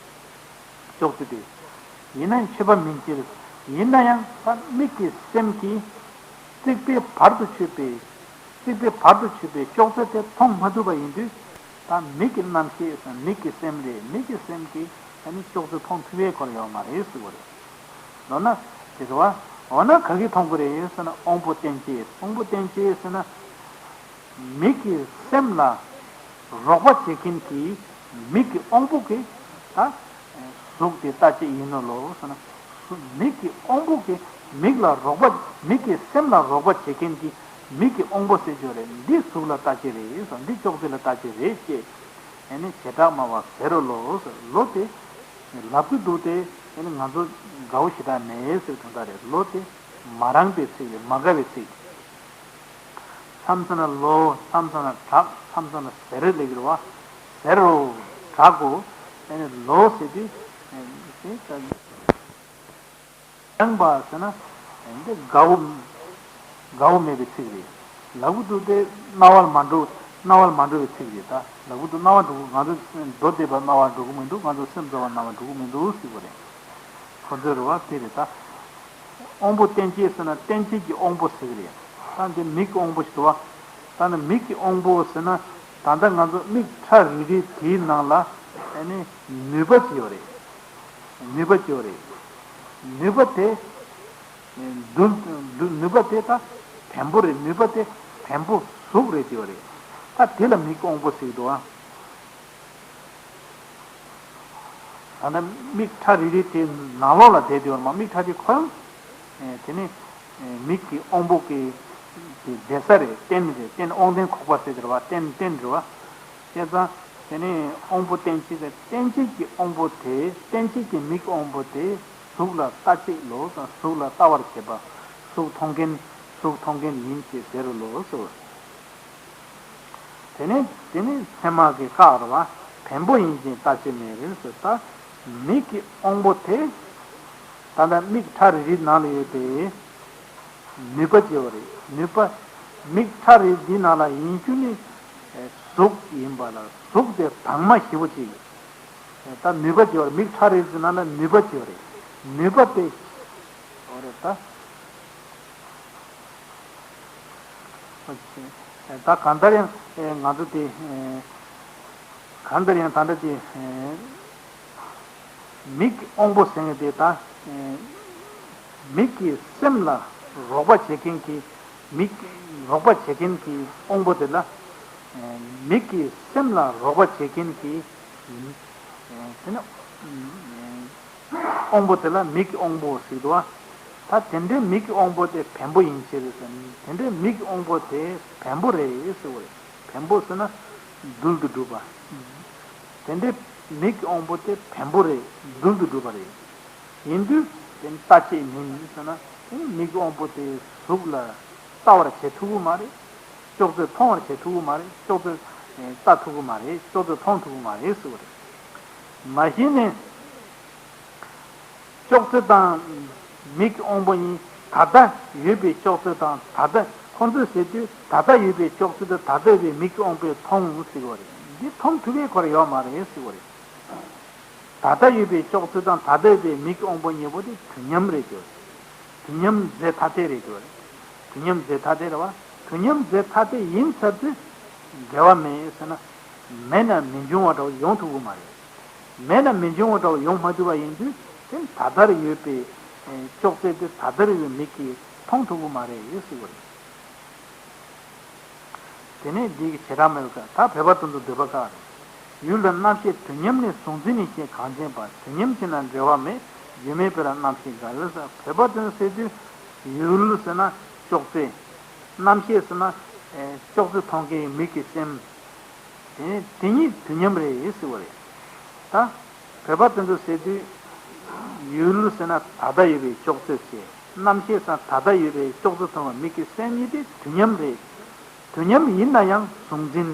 ཅོག་ཙེ་དེ། ཡིན་ན་ཡང་ཆོས་པ་མིན་ཕྱིར། ཡིན་ན་ཡང་ད་མིག་གི་སེམས་ཀྱིས་རྩིག་པའི་བར་དུ་ཆུད་པའི། རྩིག་པའི་བར་དུ་ཆུད་པའི་ཅོག་ཙེ་དེ་མཐོང་མ་ཐུབ་པ་ཡིན་དུས། ད་མིག་གི་རྣམ་ཤེས་སམ་མིག་གི་སེམས་རེད། མིག་གི་སེམས་ཀྱིས་ད་ནི་ཅོག་ཙེ་མཐོང་ཐུབ་པའི་སྐོར་ཡོད་མ་རེད་ཟེར་བ་རེད། མདོར་ན། དེ་རེད་བ། འོ་ན་ག་གིས་མཐོང་གི་རེད་ཟེར་ན་དབང་པོ་རྟེན་བཅས། དབང་པོ་རྟེན་བཅས་ཟེར་ན། མིག་གི་སེམས་ལ་རོགས་པ་བྱེད་མཁན་གྱི་མིག་གི་དབང་པོ་གིས་ད་གཟུགས་དེ་ལྟ་ཅེས་ཡིན་ནོ་ལོ་ཟེར་ན། མིག་གི་དབང་པོ་གིས་མིག་ལ་རོགས་པ་མིག་གི་སེམས་ལ་རོགས་པ་བྱེད་མཁན་གྱི་མིག་གི་དབང་པོ་ཟེར་རྒྱུ་རེད། འདི་གཟུགས་ལ་ལྟ་ཅེས་རེད་ཟེར། འདི་ཅོག་ཙེ་ལ་ལྟ་ཅེས་རེད་ཅེས་ཨ་ནི་བྱེ་བྲག་སྨྲ་བ་ཟེར་རོ་ལོ་ཟེར། ལོ་དེ་ལབ་ཀྱི་འདུག་སྟེ་ཨ་ནི་ང་ཚོ་དགའ་བོ་ཞེ་དྲག་མེད་ཟེར་དོན་དག་རེད། ལོ་དེ་མ་རངས་པའི་ཚིག་རེད། མ་དགའ་བའི་ཚིག་མཚམས་མཚམས་ལ་ལོ། མཚམས་མཚམས་ལ་དྲག་མཚམས་མཚམས་ལ་ཟེར་ལབ་ཀྱི་རེད་བ། ཟེར་རོ། དྲག་གོ་ཨ་ནི་ལོ་ཟེར་དུས། ཨ་ནི་རངས་པ་ཟེར་ན། འདི་དགའ་བོ། དགའ་བོ་མེད་པའི་ཚིག་རེད། ལབ་ཀྱི་འདུག་སྟེ་རྣ་བར་མ་འགྲོ། རྣ་བར་མ་འགྲོ་བའི་ཚིག་རེད་ད། ལབ་ཀྱི་འདུག་རྣ་བར་འགྲོ་གི། ང་ཚོ་མདོ་སྡེ་པ་རྣ་བར་འགྲོ་གི་མི་འདུག་ང་ཚོ་སེམས་ཙམ་པ་རྣ་བར་འགྲོ་གི་མི་འདུག་ཟེར་བ་རེད། ཁོ་ཚོའི་རེད་བ་དེ་རེད་ད། དབང་པོ་རྟེན་བཅས་ཟེར་ན་རྟེན་བཅས་ཀྱི་དབང་པོ་ཟེར་གི་རེད། ད་འདི་མིག་གི་དབང་པོ་ཞིག་འདུག་བ། ད་ནི་མིག་གི་དབང་པོ་ཟེར་ན། ད་ལྟ་ང་ཚོ་མིག་ཁྲ་རིལ་རིལ་དེའི་ནང་ལ་ཨ་ནི་ནུས་པ་ཅིག་ཡོད་རེད། ནུས་པ་ཅིག་ཡོད་རེད། ནུས་པ་དེ། འདུ་འདུ་ནུས་པ་དེ་ད་བེམ་པོ་རེད། ནུས་པ་དེ་བེམ་པོ་གཟུགས་རེད་ཅེས་པ་རེད། ད་དེ་ལ་མིག་དབང་པོ་ཟེར་གྱི་འདུག་ཨ། ད་ནི་མིག་ཁྲ་རིལ་རིལ་དེ་ནང་ལོགས་ལ་བསྡད་ཡོད་མ། མིག་ཁྲ་རིལ་ཁོ་རང་། དེ་ནི་མིག་གི་དབང་པོ་གི་བསྡད་ས་རེད། རྟེན་རེད། རྟེན་དབང་རྟེན་ཁོག་པ་ཟེར་གྱི་རེད་བ། རྟེན་རྟེན་རེད་བ། བྱས་ཙང་དེ་ནས་དབང་པོ་རྟེན་བཅས་ཀྱི་རྟེན་བཅས་ཀྱི་དབང་པོ་དེ། རྟེན་བཅས་ཀྱི་མིག་དབང་པོ་དེ་གཟུགས་ལ་ལྟ་བྱེད་ལོ་ཟེར། གཟུགས་ལ་ལྟ་བར་བྱེད་པ། གཟུགས་མཐོང་མཁན། གཟུགས་མཐོང་མཁན་ཡིན་ཞེས་ཟེར་རོ་ལོ་ཟེར། དེ་ནས་དེ་ནི་ཚད་མ་གིས་བཀག་རེད་བ། བེམ་པོ་ཡིན་ཅིང་ལྟ་བྱེད་མེད་རེད་ཟེར། ད་མིག་གི་དབང་པོ་དེ་ད་ལྟ་མིག་ཁྲ་རིལ་རིལ་ནང་ལ་ཡོད་པའི། ནུས་པ་ཅེས་པ་རེད། ནུས་པ། མིག་ཁྲ་རལ་འདི་ནང་ལ་ཡིན་རྒྱུ་ནི་གཟུགས་ཡིན་པ་ལ་གཟུགས་དེ་དྭངས་མ་ཞེ་པོ་ཅིག་ད་ནུས་པ་ཅེས་པ་རེད། མིག་ཁྲ་རལ་འདི་ནང་ལ་ནུས་པ་ཅེས་པ་རེད། ནུས་པ་དེ། འོ་རེད་ད། ད་གང་ལྟར་ཡང་ང་ཚོ་དེ་གང་ལྟར་ཡང་ད་ལྟ་དེ་མིག་གི་དབང་པོ་ཟེར་མཁན་དེ་ད་མིག་གི་སེམས་ལ་རོགས་པ་བྱེད་མཁན་གྱི་མིག་རོགས་པ་བྱེད་མཁན་གྱི་དབང་པོ་དེ་ལ་མིག་གི་སེམས་ལ་རོགས་པ་བྱེད་མཁན་གྱི་དེ་ནི། དབང་པོ་དེ་ལ་མིག་གི་དབང་པོ་ཟེར་འདུག་བ། ད་དེ་འདྲའི་མིག་གི་དབང་པོ་དེ་བེམ་པོ་ཡིན་ཕྱིར་ཟེར་ན། དེ་འདྲའི་མིག་གི་དབང་པོ་དེ་བེམ་པོ་རེད་ཟེར་བ་རེད། བེམ་པོ་ཟེར་ན་རྡུལ་དུ་གྲུབ་པ། དེ་འདྲའི་མིག་གི་དབང་པོ་དེ་བེམ་པོ་རེད། རྡུལ་དུ་གྲུབ་པ་རེད། ཡིན་དུས་དེ་ལྟ་བྱེད་མིན་ཟེར་ན། དེ་ནི་མིག་གི་དབང་པོ་དེ་གཟུགས་ལ་ལྟ་བར་བྱེད་ཐུབ་ཀྱི་མ་རེད། ཅོག་ཙེ་མཐོང་བར་བྱེད་ཐུབ་ཀྱི་མ་རེད། ཅོག་ཙེ་ལྟ་ཐུབ་ཀྱི་མ་རེད། ཅོག་ཙེ་མཐོང་ཐུབ་ཀྱི་མ་རེད་ཟེར་བ་རེད། མ་གཞི་ནས། ཅོག་ཙེ་དང་མིག་གི་དབང་པོ་གཉིས། ད་ལྟ་ཡོད་པའི་ཅོག་ཙེ་དང་ད་ལྟ་ཁོང་ཚོས་ཟེར་དུས་ད་ལྟ་ཡོད་པའི་ཅོག་ཙེ་དེ་ད་ལྟ་ཡོད་པའི་མིག་གི་དབང་པོས་མཐོང་ཟེར་བ་རེད། འདི་མཐོང་ཐུབ་པའི་སྐོར་ཡོད་མ་རེད་ཟེར་བ་རེད། ད་ལྟ་ཡོད་པའི་ཅོག་ཙེ་དང་ད་ལྟ་ཡོད་པའི་མིག་གི་དབང་པོ་གཉིས་པོ་དེ་དུས་མཉམ་རེད་ཟེར་བ་རེད། དུས་མཉམ་རྫས་ཐ་དད་རེད་ཟེར་བ་རེད། དུས་མཉམ་རྫས་ཐ་དད་རེད་བ། དུས་མཉམ་རྫས་ཐ་དད་ཡིན་ཚར་དུས་འབྲེལ་བ་མེད་ཟེར་ན། མེད་ན་མི་འབྱུང་བ་འདྲ་བོ་ཡོང་ཐུབ་ཀྱི་མ་རེད། མེད་ན་མི་འབྱུང་བ་འདྲ་བོ་ཡོང་མ་ཐུབ་པ་ཡིན་དུས་དེ་ད་ལྟར་ཡོད་པའི་ཨེ་ཅོག་ཙེ་དེ་ད་ལྟར་ཡོད་པའི་མིག་གིས་མཐོང་ཐུབ་ཀྱི་མ་རེད་ཟེར་བ་རེད། དེ་ནས་འདི་གི་བྱེ་བྲག་སྨྲ་བའི་སྐབས་ད་བོད་པ་དེ་ཚོ་འདོད་པ་ཁག་རེད། ཡུལ་ལ་རྣམ་ཤེས་དུས་མཉམ་ནི་གཟུང་འཛིན་ཡིན་ཞེས་གང་བྱས་པ། དུས་མཉམ་ཕྱིར་ན་འབྲེལ་བ་མེད། རྒྱུ་མེད་པར་རྣམ་ཤེས་འགལ་ཟེར། བོད་པ་དེ་ཚོ་ཟེར་དུས་ཡུལ་ཟེར་ན་ཅོག་ཙེ། རྣམ་ཤེས་ཟེར་ན་ཨེ་ཅོག་ཙེ་མཐོང་མཁན་གྱི་མིག་གི་སེམས། དེ་དེ་གཉིས་དུས་མཉམ་རེད་ཟེར་བ་རེད། ད་བོད་པ་དེ་ཚོ་ཟེར་དུས་ཡུལ་ཟེར་ན་ད་ལྟ་ཡོད་པའི་ཅོག་ཙེ་བྱས། རྣམ་ཤེས་ཟེར་ན་ད་ལྟ་ཡོད་པའི་ཅོག་ཙེ་མཐོང་བའི་མིག་གི་སེམས་གཉིས་དེ་དུས་མཉམ་རེད། དུས་མཉམ་ཡིན་ན་ཡང་གཟུང་འཛིན།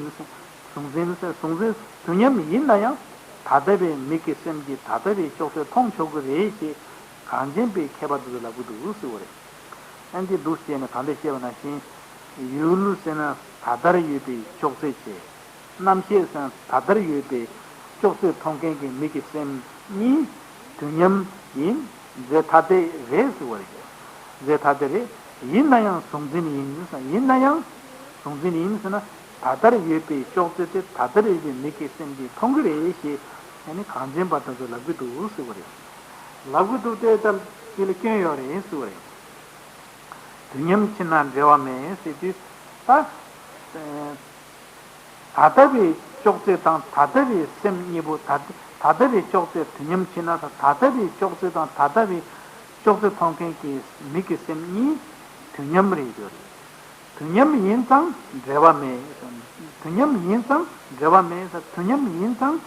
གཟུང་འཛིན་ཟེར་གཟུང་འཛིན་དུས་མཉམ་ཡིན་ན་ཡང་ད་ལྟ་བའི་མིག་གི་སེམས་ཀྱིས་ད་ལྟ་བའི་ཅོག་ཙེ་མཐོང་ཆོག་གི་རེད་ཅེས་གངས་ཅན་པའི་མཁས་པ་དེ་ཚོས་ལབ་ཀྱི་འདུག་ཟེར་བ་རེད། ཨ་ནི་འདུག་ཅེས་ནས་གང་འདྲ་བཤད་པ་ནང་བཞིན། ཡུལ་ཟེར་ན་ད་ལྟར་ཡོད་པའི་ཅོག་ཙེ་བྱས། རྣམ་ཤེས་ཟེར་ན་ད་ལྟར་ཡོད་པའི་ཅོག་ཙེ་མཐོང་མཁན་གྱི་མིག་གི་སེམས་གཉིས་དུས་མཉམ་ཡིན། རྫས་ཐ་དད་རེད་ཟེར་བ་རེད། རྫས་ཐ་དད་རེད། ཡིན་ན་ཡང་གཟུང་འཛིན་ཡིན་ཟེར། ཡིན་ན་ཡང་གཟུང་འཛིན་ཡིན་ཟེར་ན་ད་ལྟར་ཡོད་པའི་ཅོག་ཙེ་དེ་ད་ལྟར་ཡོད་པའི་མིག་གི་སེམས་ཀྱིས་མཐོང་གི་རེད་ཞེས་ཨ་ནི་གངས་ཅན་པ་དེ་ཚོས་ལབ་ཀྱི་འདུག་ཟེར་བ་རེད། ལབ་ཀྱི་འདུག་སྟེ་ད་དེ་ལ་སྐྱོན་ཡོད་རེད་ཟེར་བ་རེད། དུས་མཉམ་ཕྱིར་ན་འབྲེལ་བ་མེད་ཟེར་དུས་ད། ད་ལྟ་བའི་ཅོག་ཙེ་དང་ད་ལྟ་བའི་སེམས་གཉིས་པོ་ད་ད་ལྟ་བའི་ཅོག་ཙེ་དུས་མཉམ་ཕྱིར་ན་ད་ད་ལྟ་བའི་ཅོག་ཙེ་དང་ད་ལྟ་བའི་ཅོག་ཙེ་མཐོང་མཁན་གྱི་མིག་གི་སེམས་གཉིས་དུས་མཉམ་རེད་ཡོད་རེད། དུས་མཉམ་ཡིན་ཙང་འབྲེལ་བ་མེད། དུས་མཉམ་ཡིན་ཙང་འབྲེལ་བ་མེད། དུས་མཉམ་ཡིན་ཙང་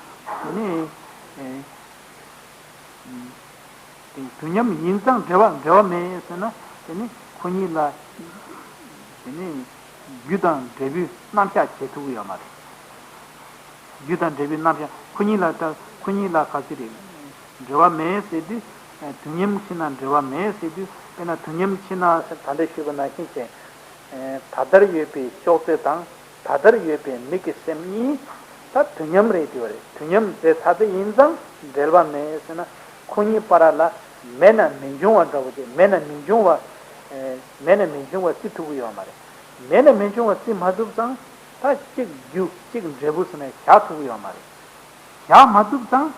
དེ་ནི། དེ་དུས་མཉམ་ཡིན་ཙང་འབྲེལ་བ་འབྲེལ་བ་མེད་ཟེར་ན། དེ་ནི་ཁོ་གཉིས་ལ། དེ་ནི་རྒྱུ་དང་འབྲས་བུའི་རྣམ་གཞག་བྱེད་ཐུབ་ཀྱི་ཡོད་མ་རེད། རྒྱུ་དང་འབྲས་བུའི་རྣམ་གཞག་ཁོ་གཉིས་ལ་ད་ཁོ་གཉིས་ལ་ག་ཚོད་རེད། འབྲེལ་བ་མེད་ཟེར་དུས། དུས་མཉམ་ཕྱིར་ན་འབྲེལ་བ་མེད་ཟེར་དུས་དཔེར་ན་དུས་མཉམ་ཕྱིར་ན་ཟེར་ད་ལྟ་ཞུས་པ་ནང་བཞིན་བྱས། ད་ལྟར་ཡོད་པའི་ཅོག་ཙེ་དང་ད་ལྟར་ཡོད་པའི་མིག་གི་སེམས་གཉིས་ད་དུས་མཉམ་རེད་ཟེར་བ་རེད། དུས་མཉམ་རྫས་ཐ་དད་ཡིན་ཙང་འབྲེལ་བ་མེད་ཟེར་ན། ཁོ་གཉིས་བར་ལ་མེད་ན་མི་འབྱུང་བ་འདྲ་བོ་ཅིག་མེད་ན་མི་འབྱུང་བ། མེད་ན་མི་འབྱུང་བ་བརྩི་ཐུབ་ཀྱི་ཡོད་མ་རེད། མེད་ན་མི་འབྱུང་བ་བརྩི་མ་ཐུབ་ཙང་ད་གཅིག་རྒྱུ་གཅིག་འབྲས་བུ་ཟེར་ནས་བཞག་ཐུབ་ཀྱི་ཡོད་མ་རེད། བཞག་མ་ཐུབ་ཙང་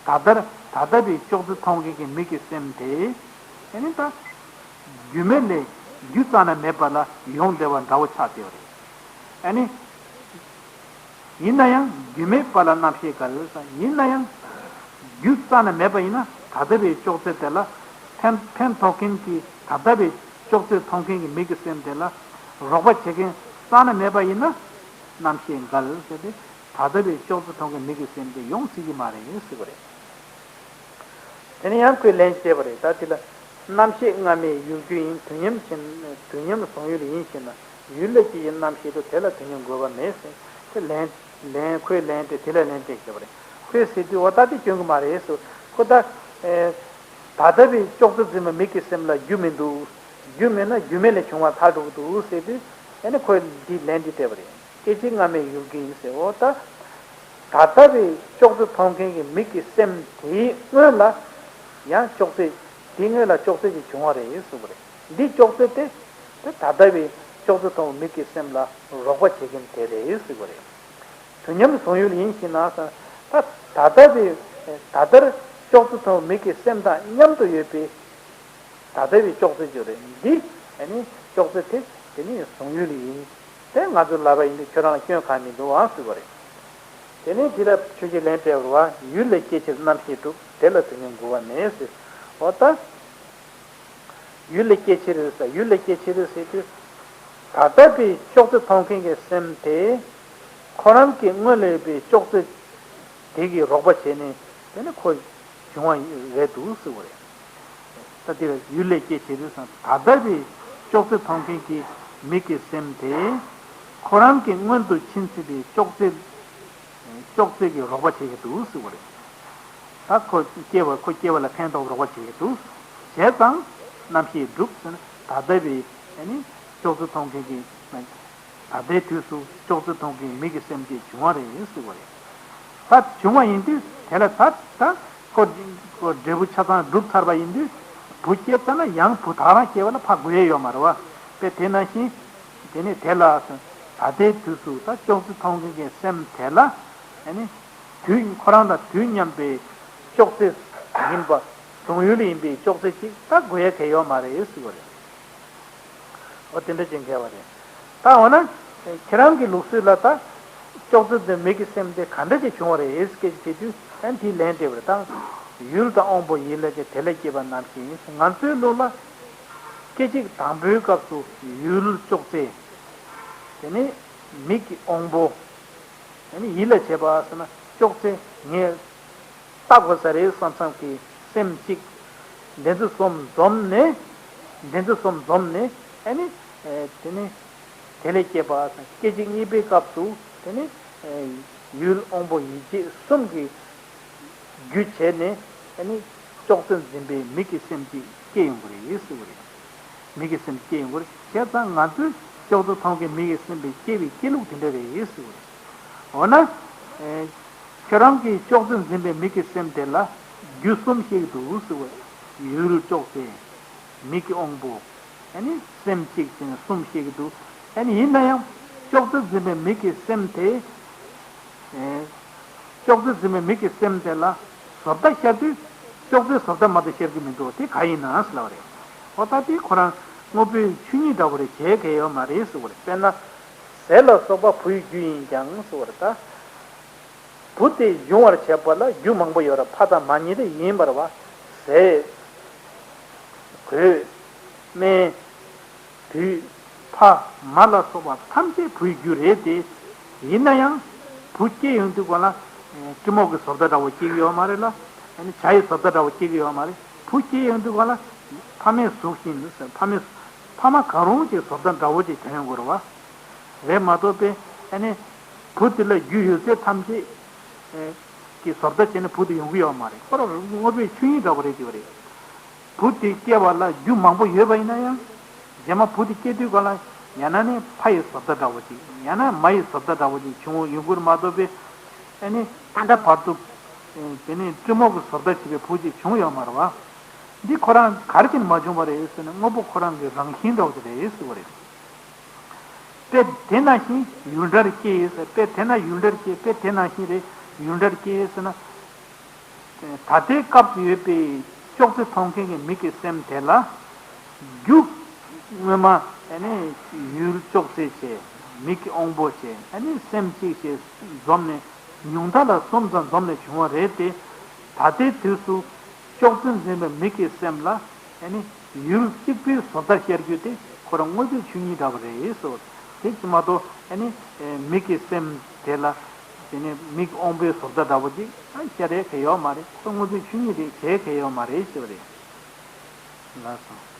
ད་ལྟར་ད་ལྟ་བའི་ཅོག་ཙེ་མཐོང་མཁན་གྱི་མིག་གི་སེམས་དེ་ཨ་ནི་ད་རྒྱུ་མེད་ལས་རྒྱུ་རྩ་ནས་མེད་པ་ལ་ཡོང་བསྡད་པ་འདྲ་བོ་ཆགས་བསྡད་པ་རེད། ཨ་ནི། ཡིན་ན་ཡང་རྒྱུ་མེད་པ་ལ་རྣམ་ཤེས་འགལ་ཟེར། ཡིན་ན་ཡང་རྒྱུ་རྩ་ནས་མེད་པ་ཡིན་ན་ད་ལྟ་བའི་ཅོག་ཙེ་དེ་ལ་ཕན་ཕན་ཐོགས་མཁན་གྱི་ད་ལྟ་བའི་ཅོག་ཙེ་མཐོང་མཁན་གྱི་མིག་གི་སེམས་དེ་ལ་རོགས་པ་བྱེད་མཁན་རྩ་ནས་མེད་པ་ཡིན་ན་རྣམ་ཤེས་འགལ་ཟེར་ཏེ། ད་ལྟ་བའི་ཅོག་ཙེ་མཐོང་མཁན་མིག་གི་སེམས་དེ་ཡོང་སྲིད་ཀྱི་མ་རེད་ཟེར་བ་རེད། དེ་ནས་ཡང་ཁོས་ལན་བཤད་པ་རེད། ད་དེ་ལ་རྣམ་ཤེས་སྔ་མའི་ཡུལ་རྒྱུ་ཡིན། དུས་མཉམ་ཕྱིར་དུས་མཉམ་གཟུང་ཡུལ་ཡིན་ཞེ་ན། ཡུལ་ལ་སྐྱེ་བའི་རྣམ་ཤེས་དང་དེ་ལ་དུས་མཉམ་དགོས་པ་མེད་ཟེར། དེ་ལན་ལན་ཁོས་ལན་སྤྲད། དེ་ལ་ལན་སྤྲད་བཞག་པ་རེད། ཁོས་ཟེར་དུས་འོ་ད་དེ་སྐྱོན་གྱི་མ་རེད་ཟེར། ཁོ་ད་ད་ལྟ་བའི་ཅོག་ཙེ་འཛིན་པ་མིག་གི་སེམས་ལ་རྒྱུ་མི་འདུག་རྒྱུ་མེད་ན་རྒྱུ་མེད་ལས་བྱུང་བ་ཐལ་འགྲོ་གི་འདུག་ཟེར་དུས། ཨ་ནི་ཁོས་འདི་ལན་འདི་སྤྲད་པ་རེད། སྐད་ཅིག་སྔ་མའི་ཡུལ་གྱི་ཡིན་ཟེར། འོ་ད། ད་ལྟ་བའི་ཅོག་ཙེ་མཐོང་མཁན་གྱི་མིག་གི་སེམས་དེའི་སྔོན་ལ་ཡང་ཅོག་ཙེ། དེའི་སྔོན་ལ་ཅོག་ཙེ་ཅིག་བྱུང་བ་རེད་ཟེར་བ་རེད། འདི་ཅོག་ཙེ་དེ། དེ་ད་ལྟ་བའི་ཅོག་ཙེ་མཐོང་བའི་མིག་གི་སེམས་ལ་རོགས་པ་བྱེད་མཁན་དེ་རེད་ཟེར་བ་རེད། དུས་མཉམ་བཟུང་ཡུལ་ཡིན་ཞེ་ན་ཟེར། ད་ད་ལྟ་བའི། ད་ལྟར་ཅོག་ཙེ་མཐོང་བའི་མིག་གི་སེམས་དང་མཉམ་དུ་ཡོད་པའི། ད་ལྟ་བའི་ཅོག་ཙེ་ཅིག་རེད། འདི་ཨ་ནི་ཅོག་ཙེ་དེ་དེ་ནི་བཟུང་ཡུལ་ཡིན། དེ་ང་ཚོའི་ལབ་པ་ཡིན་དུས་ཁྱོད་རང་ལ་སྐྱོན་གང་མི་འདུག་ཨང་ཟེར་བ་རེད། དེ་ནས་འདི་ལ་ཆོས་རྗེས་ལན་སྤྲད་པར་བ། ཡུལ་ལས་སྐྱེ་ཕྱིར་རྣམ་ཤེས་གྲུབ། དེ་ལ་དུས་མཉམ་དགོས་པ་མེད་ཟེར། འོ་ད། ཡུལ་ལས་སྐྱེ་ཕྱིར་ཟེར། ཡུལ་ལས་སྐྱེ་ཕྱིར་ཟེར་དུས། ད་ལྟ་བའི་ཅོག་ཙེ་མཐོང་མཁན་གྱི་སེམས་དེ། ཁོ་རང་གི་སྔོན་ལ་ཡོད་པའི་ཅོག་ཙེ་དེ་གིས་རོགས་པ་བྱས་ནས་དེ་ནི་ཁོ་བྱུང་བ་རེད་འདུག་ཟེར་བ་རེད། ད་དེ་ཡུལ་ལས་སྐྱེ་ཕྱིར་ཟེར། ད་ལྟ་བའི་ཅོག་ཙེ་མཐོང་མཁན་གྱི་མིག་གི་སེམས་དེ། ཁོ་རང་གི་སྔོན་དུ་ཕྱིན་ཚེ་དེ་ཅོག་ཙེ། ཅོག་ཙེ་གིས་རོགས་པ་བྱེད་ཀྱི་འདུག་ཟེར་བ་རེད། ད་ཁོ་སྐྱེ་བ། ཁོ་སྐྱེ་བ་ལ་ཕན་ཐོགས་རོགས་པ་བྱེད་ཀྱི་འདུག་བྱས་ཙང་རྣམ་ཤེས་གྲུབ་ཟེར་ན། ད་ལྟ་བའི་ཨ་ནི་ཅོག་ཙེ་མཐོང་མཁན་གྱི། ད་ལྟའི་དུས་སུ་ཅོག་ཙེ་མཐོང་མཁན་མིག་གི་སེམས་ཅིག་བྱུང་བ་རེད་ཟེར་བ་རེད། ད་བྱུང་བ་ཡིན་དུས་དེ་ལ་ད་ད་ཁོ་ཁོ་འབྲས་བུ་ཆ་ཚང་གྲུབ་ཚར་བ་ཡིན་དུས། བུ་སྐྱེས་ཚར་ན་ཡང་བུ་ད་རང་སྐྱེ་བ་ལ་ཕར་དགོས་ཡས་ཡོད་མ་རེད་བ། དཔེ་དེ་ནང་བཞིན། དེ་ནས་དེ་ལ་ད་ལྟའི་དུས་སུ་ད་ཅོག་ཙེ་མཐོང་མཁན་གྱི་སེམས་དེ་ལ། ཨ་ནི། དུས་ཁོ་རང་དང་དུས་མཉམ་པའི་ཅོག་ཙེ་ཡིན་པ། བཟུང་ཡུལ་ཡིན་པའི་ཅོག་ཙེ་གཅིག་ད་དགོས་ཡ་གལ་ཡོད་མ་རེད་ཟེར་བ་རེད། འོ་དེ་འདྲ་ཅིག་འགལ་བ་རེད། ད་འོ་ན། ཁྱེད་རང་གི་ལུགས་སྲོལ་ལ་ད། ཅོག་ཙེ་དེ་མིག་གི་སེམས་དེ་ག་འདྲ་ཅིག་བྱུང་བ་རེད་སྐད་ཆ་དྲིས་དུས། ཨ་ནི་དེའི་ལན་སྤྲད་པ་རེད། ད། ཡུལ་དང་དབང་པོ་ཡིད་ལ་སྐྱེ། དེ་ལས་སྐྱེས་པ་རྣམ་ཤེས་ཡིན། ང་ཚོའི་ལུགས་ལ། སྐད་ཅིག་དང་པོའི་སྐབས་སུ་ཡུལ་ཅོག་ཙེ། དེ་ནས་མིག་གི་དབང་པོ། དེ་ནས་ཡིད་ལ་བྱེད་པ་ཟེར་ན་ཅོག་ཙེ་ངས་བལྟ་དགོས་ས་རེད་བསམ་བསམ་གྱི་སེམས་གཅིག་འདི་ཚོ་གསུམ་འཛོམས་ནས། འདི་ཚོ་གསུམ་འཛོམས་ནས། ཨ་ནི། ཨེ། དེ་ནས་དེ་ལས་སྐྱེས་པ་ཟེར། སྐད་ཅིག་གཉིས་པའི་སྐབས་སུ་དེ་ནས། ཨེ། ཡུལ་དབང་པོ་ཡིད་བྱེད་གསུམ་གྱི་རྒྱུ་བྱས་ནས། ཨ་ནི་ཅོག་ཙེ་འཛིན་པའི་མིག་གི་སེམས་ཀྱིས་སྐྱེ་ཡོང་གི་རེད་ཟེར་བ་རེད། མིག་གི་སེམས་སྐྱེ་ཡོང་གི་རེད། བྱས་ཙང་ང་ཚོས་ཅོག་ཙེ་མཐོང་མཁན་མིག་གི་སེམས་པའི་སྐྱེ་བའི་སྐྱེ་ལུགས་དེ་འདྲ་རེད་ཟེར་བ་རེད། འོ་ན། ཨེ། ཁྱོད་རང་གིས་ཅོག་ཙེ་འཛིན་པའི་མིག་གི་སེམས་དེ་ལ་རྒྱུ་གསུམ་བཤད་ཀྱི་འདུག་ཟེར་བ་རེད། ཡུལ་ཅོག་ཙེ། མིག་གི་དབང་པོ། ཨ་ནི་སེམས་གཅིག་བྱས་ནས་གསུམ་བཤད་ཀྱི་འདུག་ཨ་ནི་ཡིན་ན་ཡང་ཅོག་ཙེ་འཛིན་པའི་མིག་གི་སེམས་དེ། ཨེ། ཅོག་ཙེ་འཛིན་པའི་མིག་གི་སེམས་དེ་ལ་བཟོ་ལྟ་ཤར་དུས། ཅོག་ཙེའི་བཟོ་ལྟ་མ་གཏོགས་ཤར་གྱི་མི་འདུག་དེ་ག་ཡིན་ན་ཟེར་ལབ་པ་རེད། འོ་ད་དེ་ཁོ་རང་དངོས་པོའི་ཆོས་ཉིད་འདྲ་བོ་རེད། བྱེད་གལ་ཡོད་མ་རེད་ཟེར་བ་རེད། དཔེར་ན། ཟས་ལ་སོགས་པ་བུའི་རྒྱུ་ཡིན་ཀྱང་ཟེར་བ་རེད་ད། བུ་དེ་འབྱུང་བར་བྱེད་པ་ལ་རྒྱུ་མང་པོ་ཡོད་རེད། ཕ་དང་མ་གཉིས་དེ་ཡིན་པ་རེད་བ། ཟས། གོས། སྨན། བུ། ཕ། མ་ལ་སོགས་པ་ཐམས་ཅད་བུའི་རྒྱུ་རེད་དེ། ཡིན་ན་ཡང་བུ་སྐྱེ་ཡོང་དུས་གང་ལ། ཨེ། སྤྲིན་མོག་གི་བཟོ་ལྟ་འདྲ་བོ་སྐྱེ་གི་ཡོད་མ་རེད་ལ། ཨ་ནི་བྱ་ཡི་བཟོ་ལྟ་འདྲ་བོ་སྐྱེ་གི་ཡོད་མ་རེད། བུ་སྐྱེ་ཡོང་དུས་གང་ལ། ཕ་མའི་གཟུགས་བཞིན་དུ་ཟེར། ཕ་མའི། ཕ་མ་གང་རུང་གི་བཟོ་ལྟ་འདྲ་བོ་ཅིག་ཐོན་ཡོང་གི་རེད་བ། རེད་མ་གཏོགས་པའི་ཨ་ནི། བུ་དེ་ལ་རྒྱུ་ཡོད་ཚད་ཐམས་ཅད། ཨེ། ཀྱི་བཟོ་ལྟ་བྱས་ནས་བུ་དེ་ཡོང་གི་ཡོད་མ་རེད། ཁོ་རང་དངོས་པོའི་ཆོས་ཉིད་འདྲ་བོ་རེད་ཅེས་པ་རེད། བུ་དེ་སྐྱེ་བ་ལ་རྒྱུ་མང་པོ་ཡོད་པ་ཡིན་ན་ཡང་། རྗེས་མ་བུ་དེ་སྐྱེ་དུས་གང་ལ། ཡང་ན་ནི་ཕ་ཡི་བཟོ་ལྟ་འདྲ་བོ་ཅིག་ཡང་ན་མ་ཡི་བཟོ་ལྟ་འདྲ་བོ་ཅིག་བྱུང་ཡོང་གི་རེད་མ་གཏོགས་པའི། ཨ་ནི། ད་ལྟ་བར་དུ། ཨེ། དེ་ནི་སྤྲིན་མོག་གི་བཟོ་ལྟ་བྱས་པའི་བུ་ཅིག་བྱུང་ཡོད་མ་རེད་བ། འདི་ཁོ་རང་ག་རེ་བྱས་ནས་མ་བྱུང་བ་རེད་ཟེར་ན། དངོས་པོ་ཁོ་རང་གི་རང་བཞིན་འདྲ་བོ་ཅིག་རེད་ཟེར་བ་རེད། དཔེ་དེ་ནང་བཞིན་ཡུལ་འདྲར་སྐྱེས་ཟེར། དཔེ་དེ་ན་ཡུལ་འདྲར་སྐྱེས། དཔེ་དེ་ནང་བཞིན་རེད། ཡུལ་འདྲར་སྐྱེས་ཟེར་ན། ད་ལྟའི་སྐབས་སུ་ཡོད་པའི་ཅོག་ཙེ་མཐོང་མཁན་གྱི་མིག་གི་སེམས་དེ་ལ། རྒྱུ་སྔོན་མ་ཨ་ནི་ཡུལ་ཅོག་ཙེ་བྱས། མིག་གི་དབང་པོ་བྱས། ཨ་ནི་སེམས་གཅིག་བྱས་འཛོམས་ནས། ཉུང་མཐའ་ལ་གསུམ་ཙམ་འཛོམས་ནས་བྱུང་བ་རེད་དེ། ད་ལྟའི་དུས་སུ་ཅོག་ཙེ་འཛིན་པའི་མིག་གི་སེམས་ལ། ཨ་ནི་ཡུལ་གཅིག་པུའི་བཟོ་ལྟ་ཤར་རྒྱུ་དེ་ཁོ་རང་དངོས་པོའི་ཆོས་ཉིད་འདྲ་བོ་རེད་ཟེར། དེ་ཅི་མ་གཏོགས་ཨ་ནི་མིག་གི་སེམས་དེ་ལ། དེ་ནི་མིག་དབང་པོའི་བཟོ་ལྟ་འདྲ་བོ་ཅིག་ཤར་ཡས་གལ་ཡོད་མ་རེད། ཁོ་དངོས་པོའི་ཆོས་ཉིད་རེད། བྱེད་གལ་ཡོད་མ་རེད་ཟེར་བ་རེད། ལགས་སོ།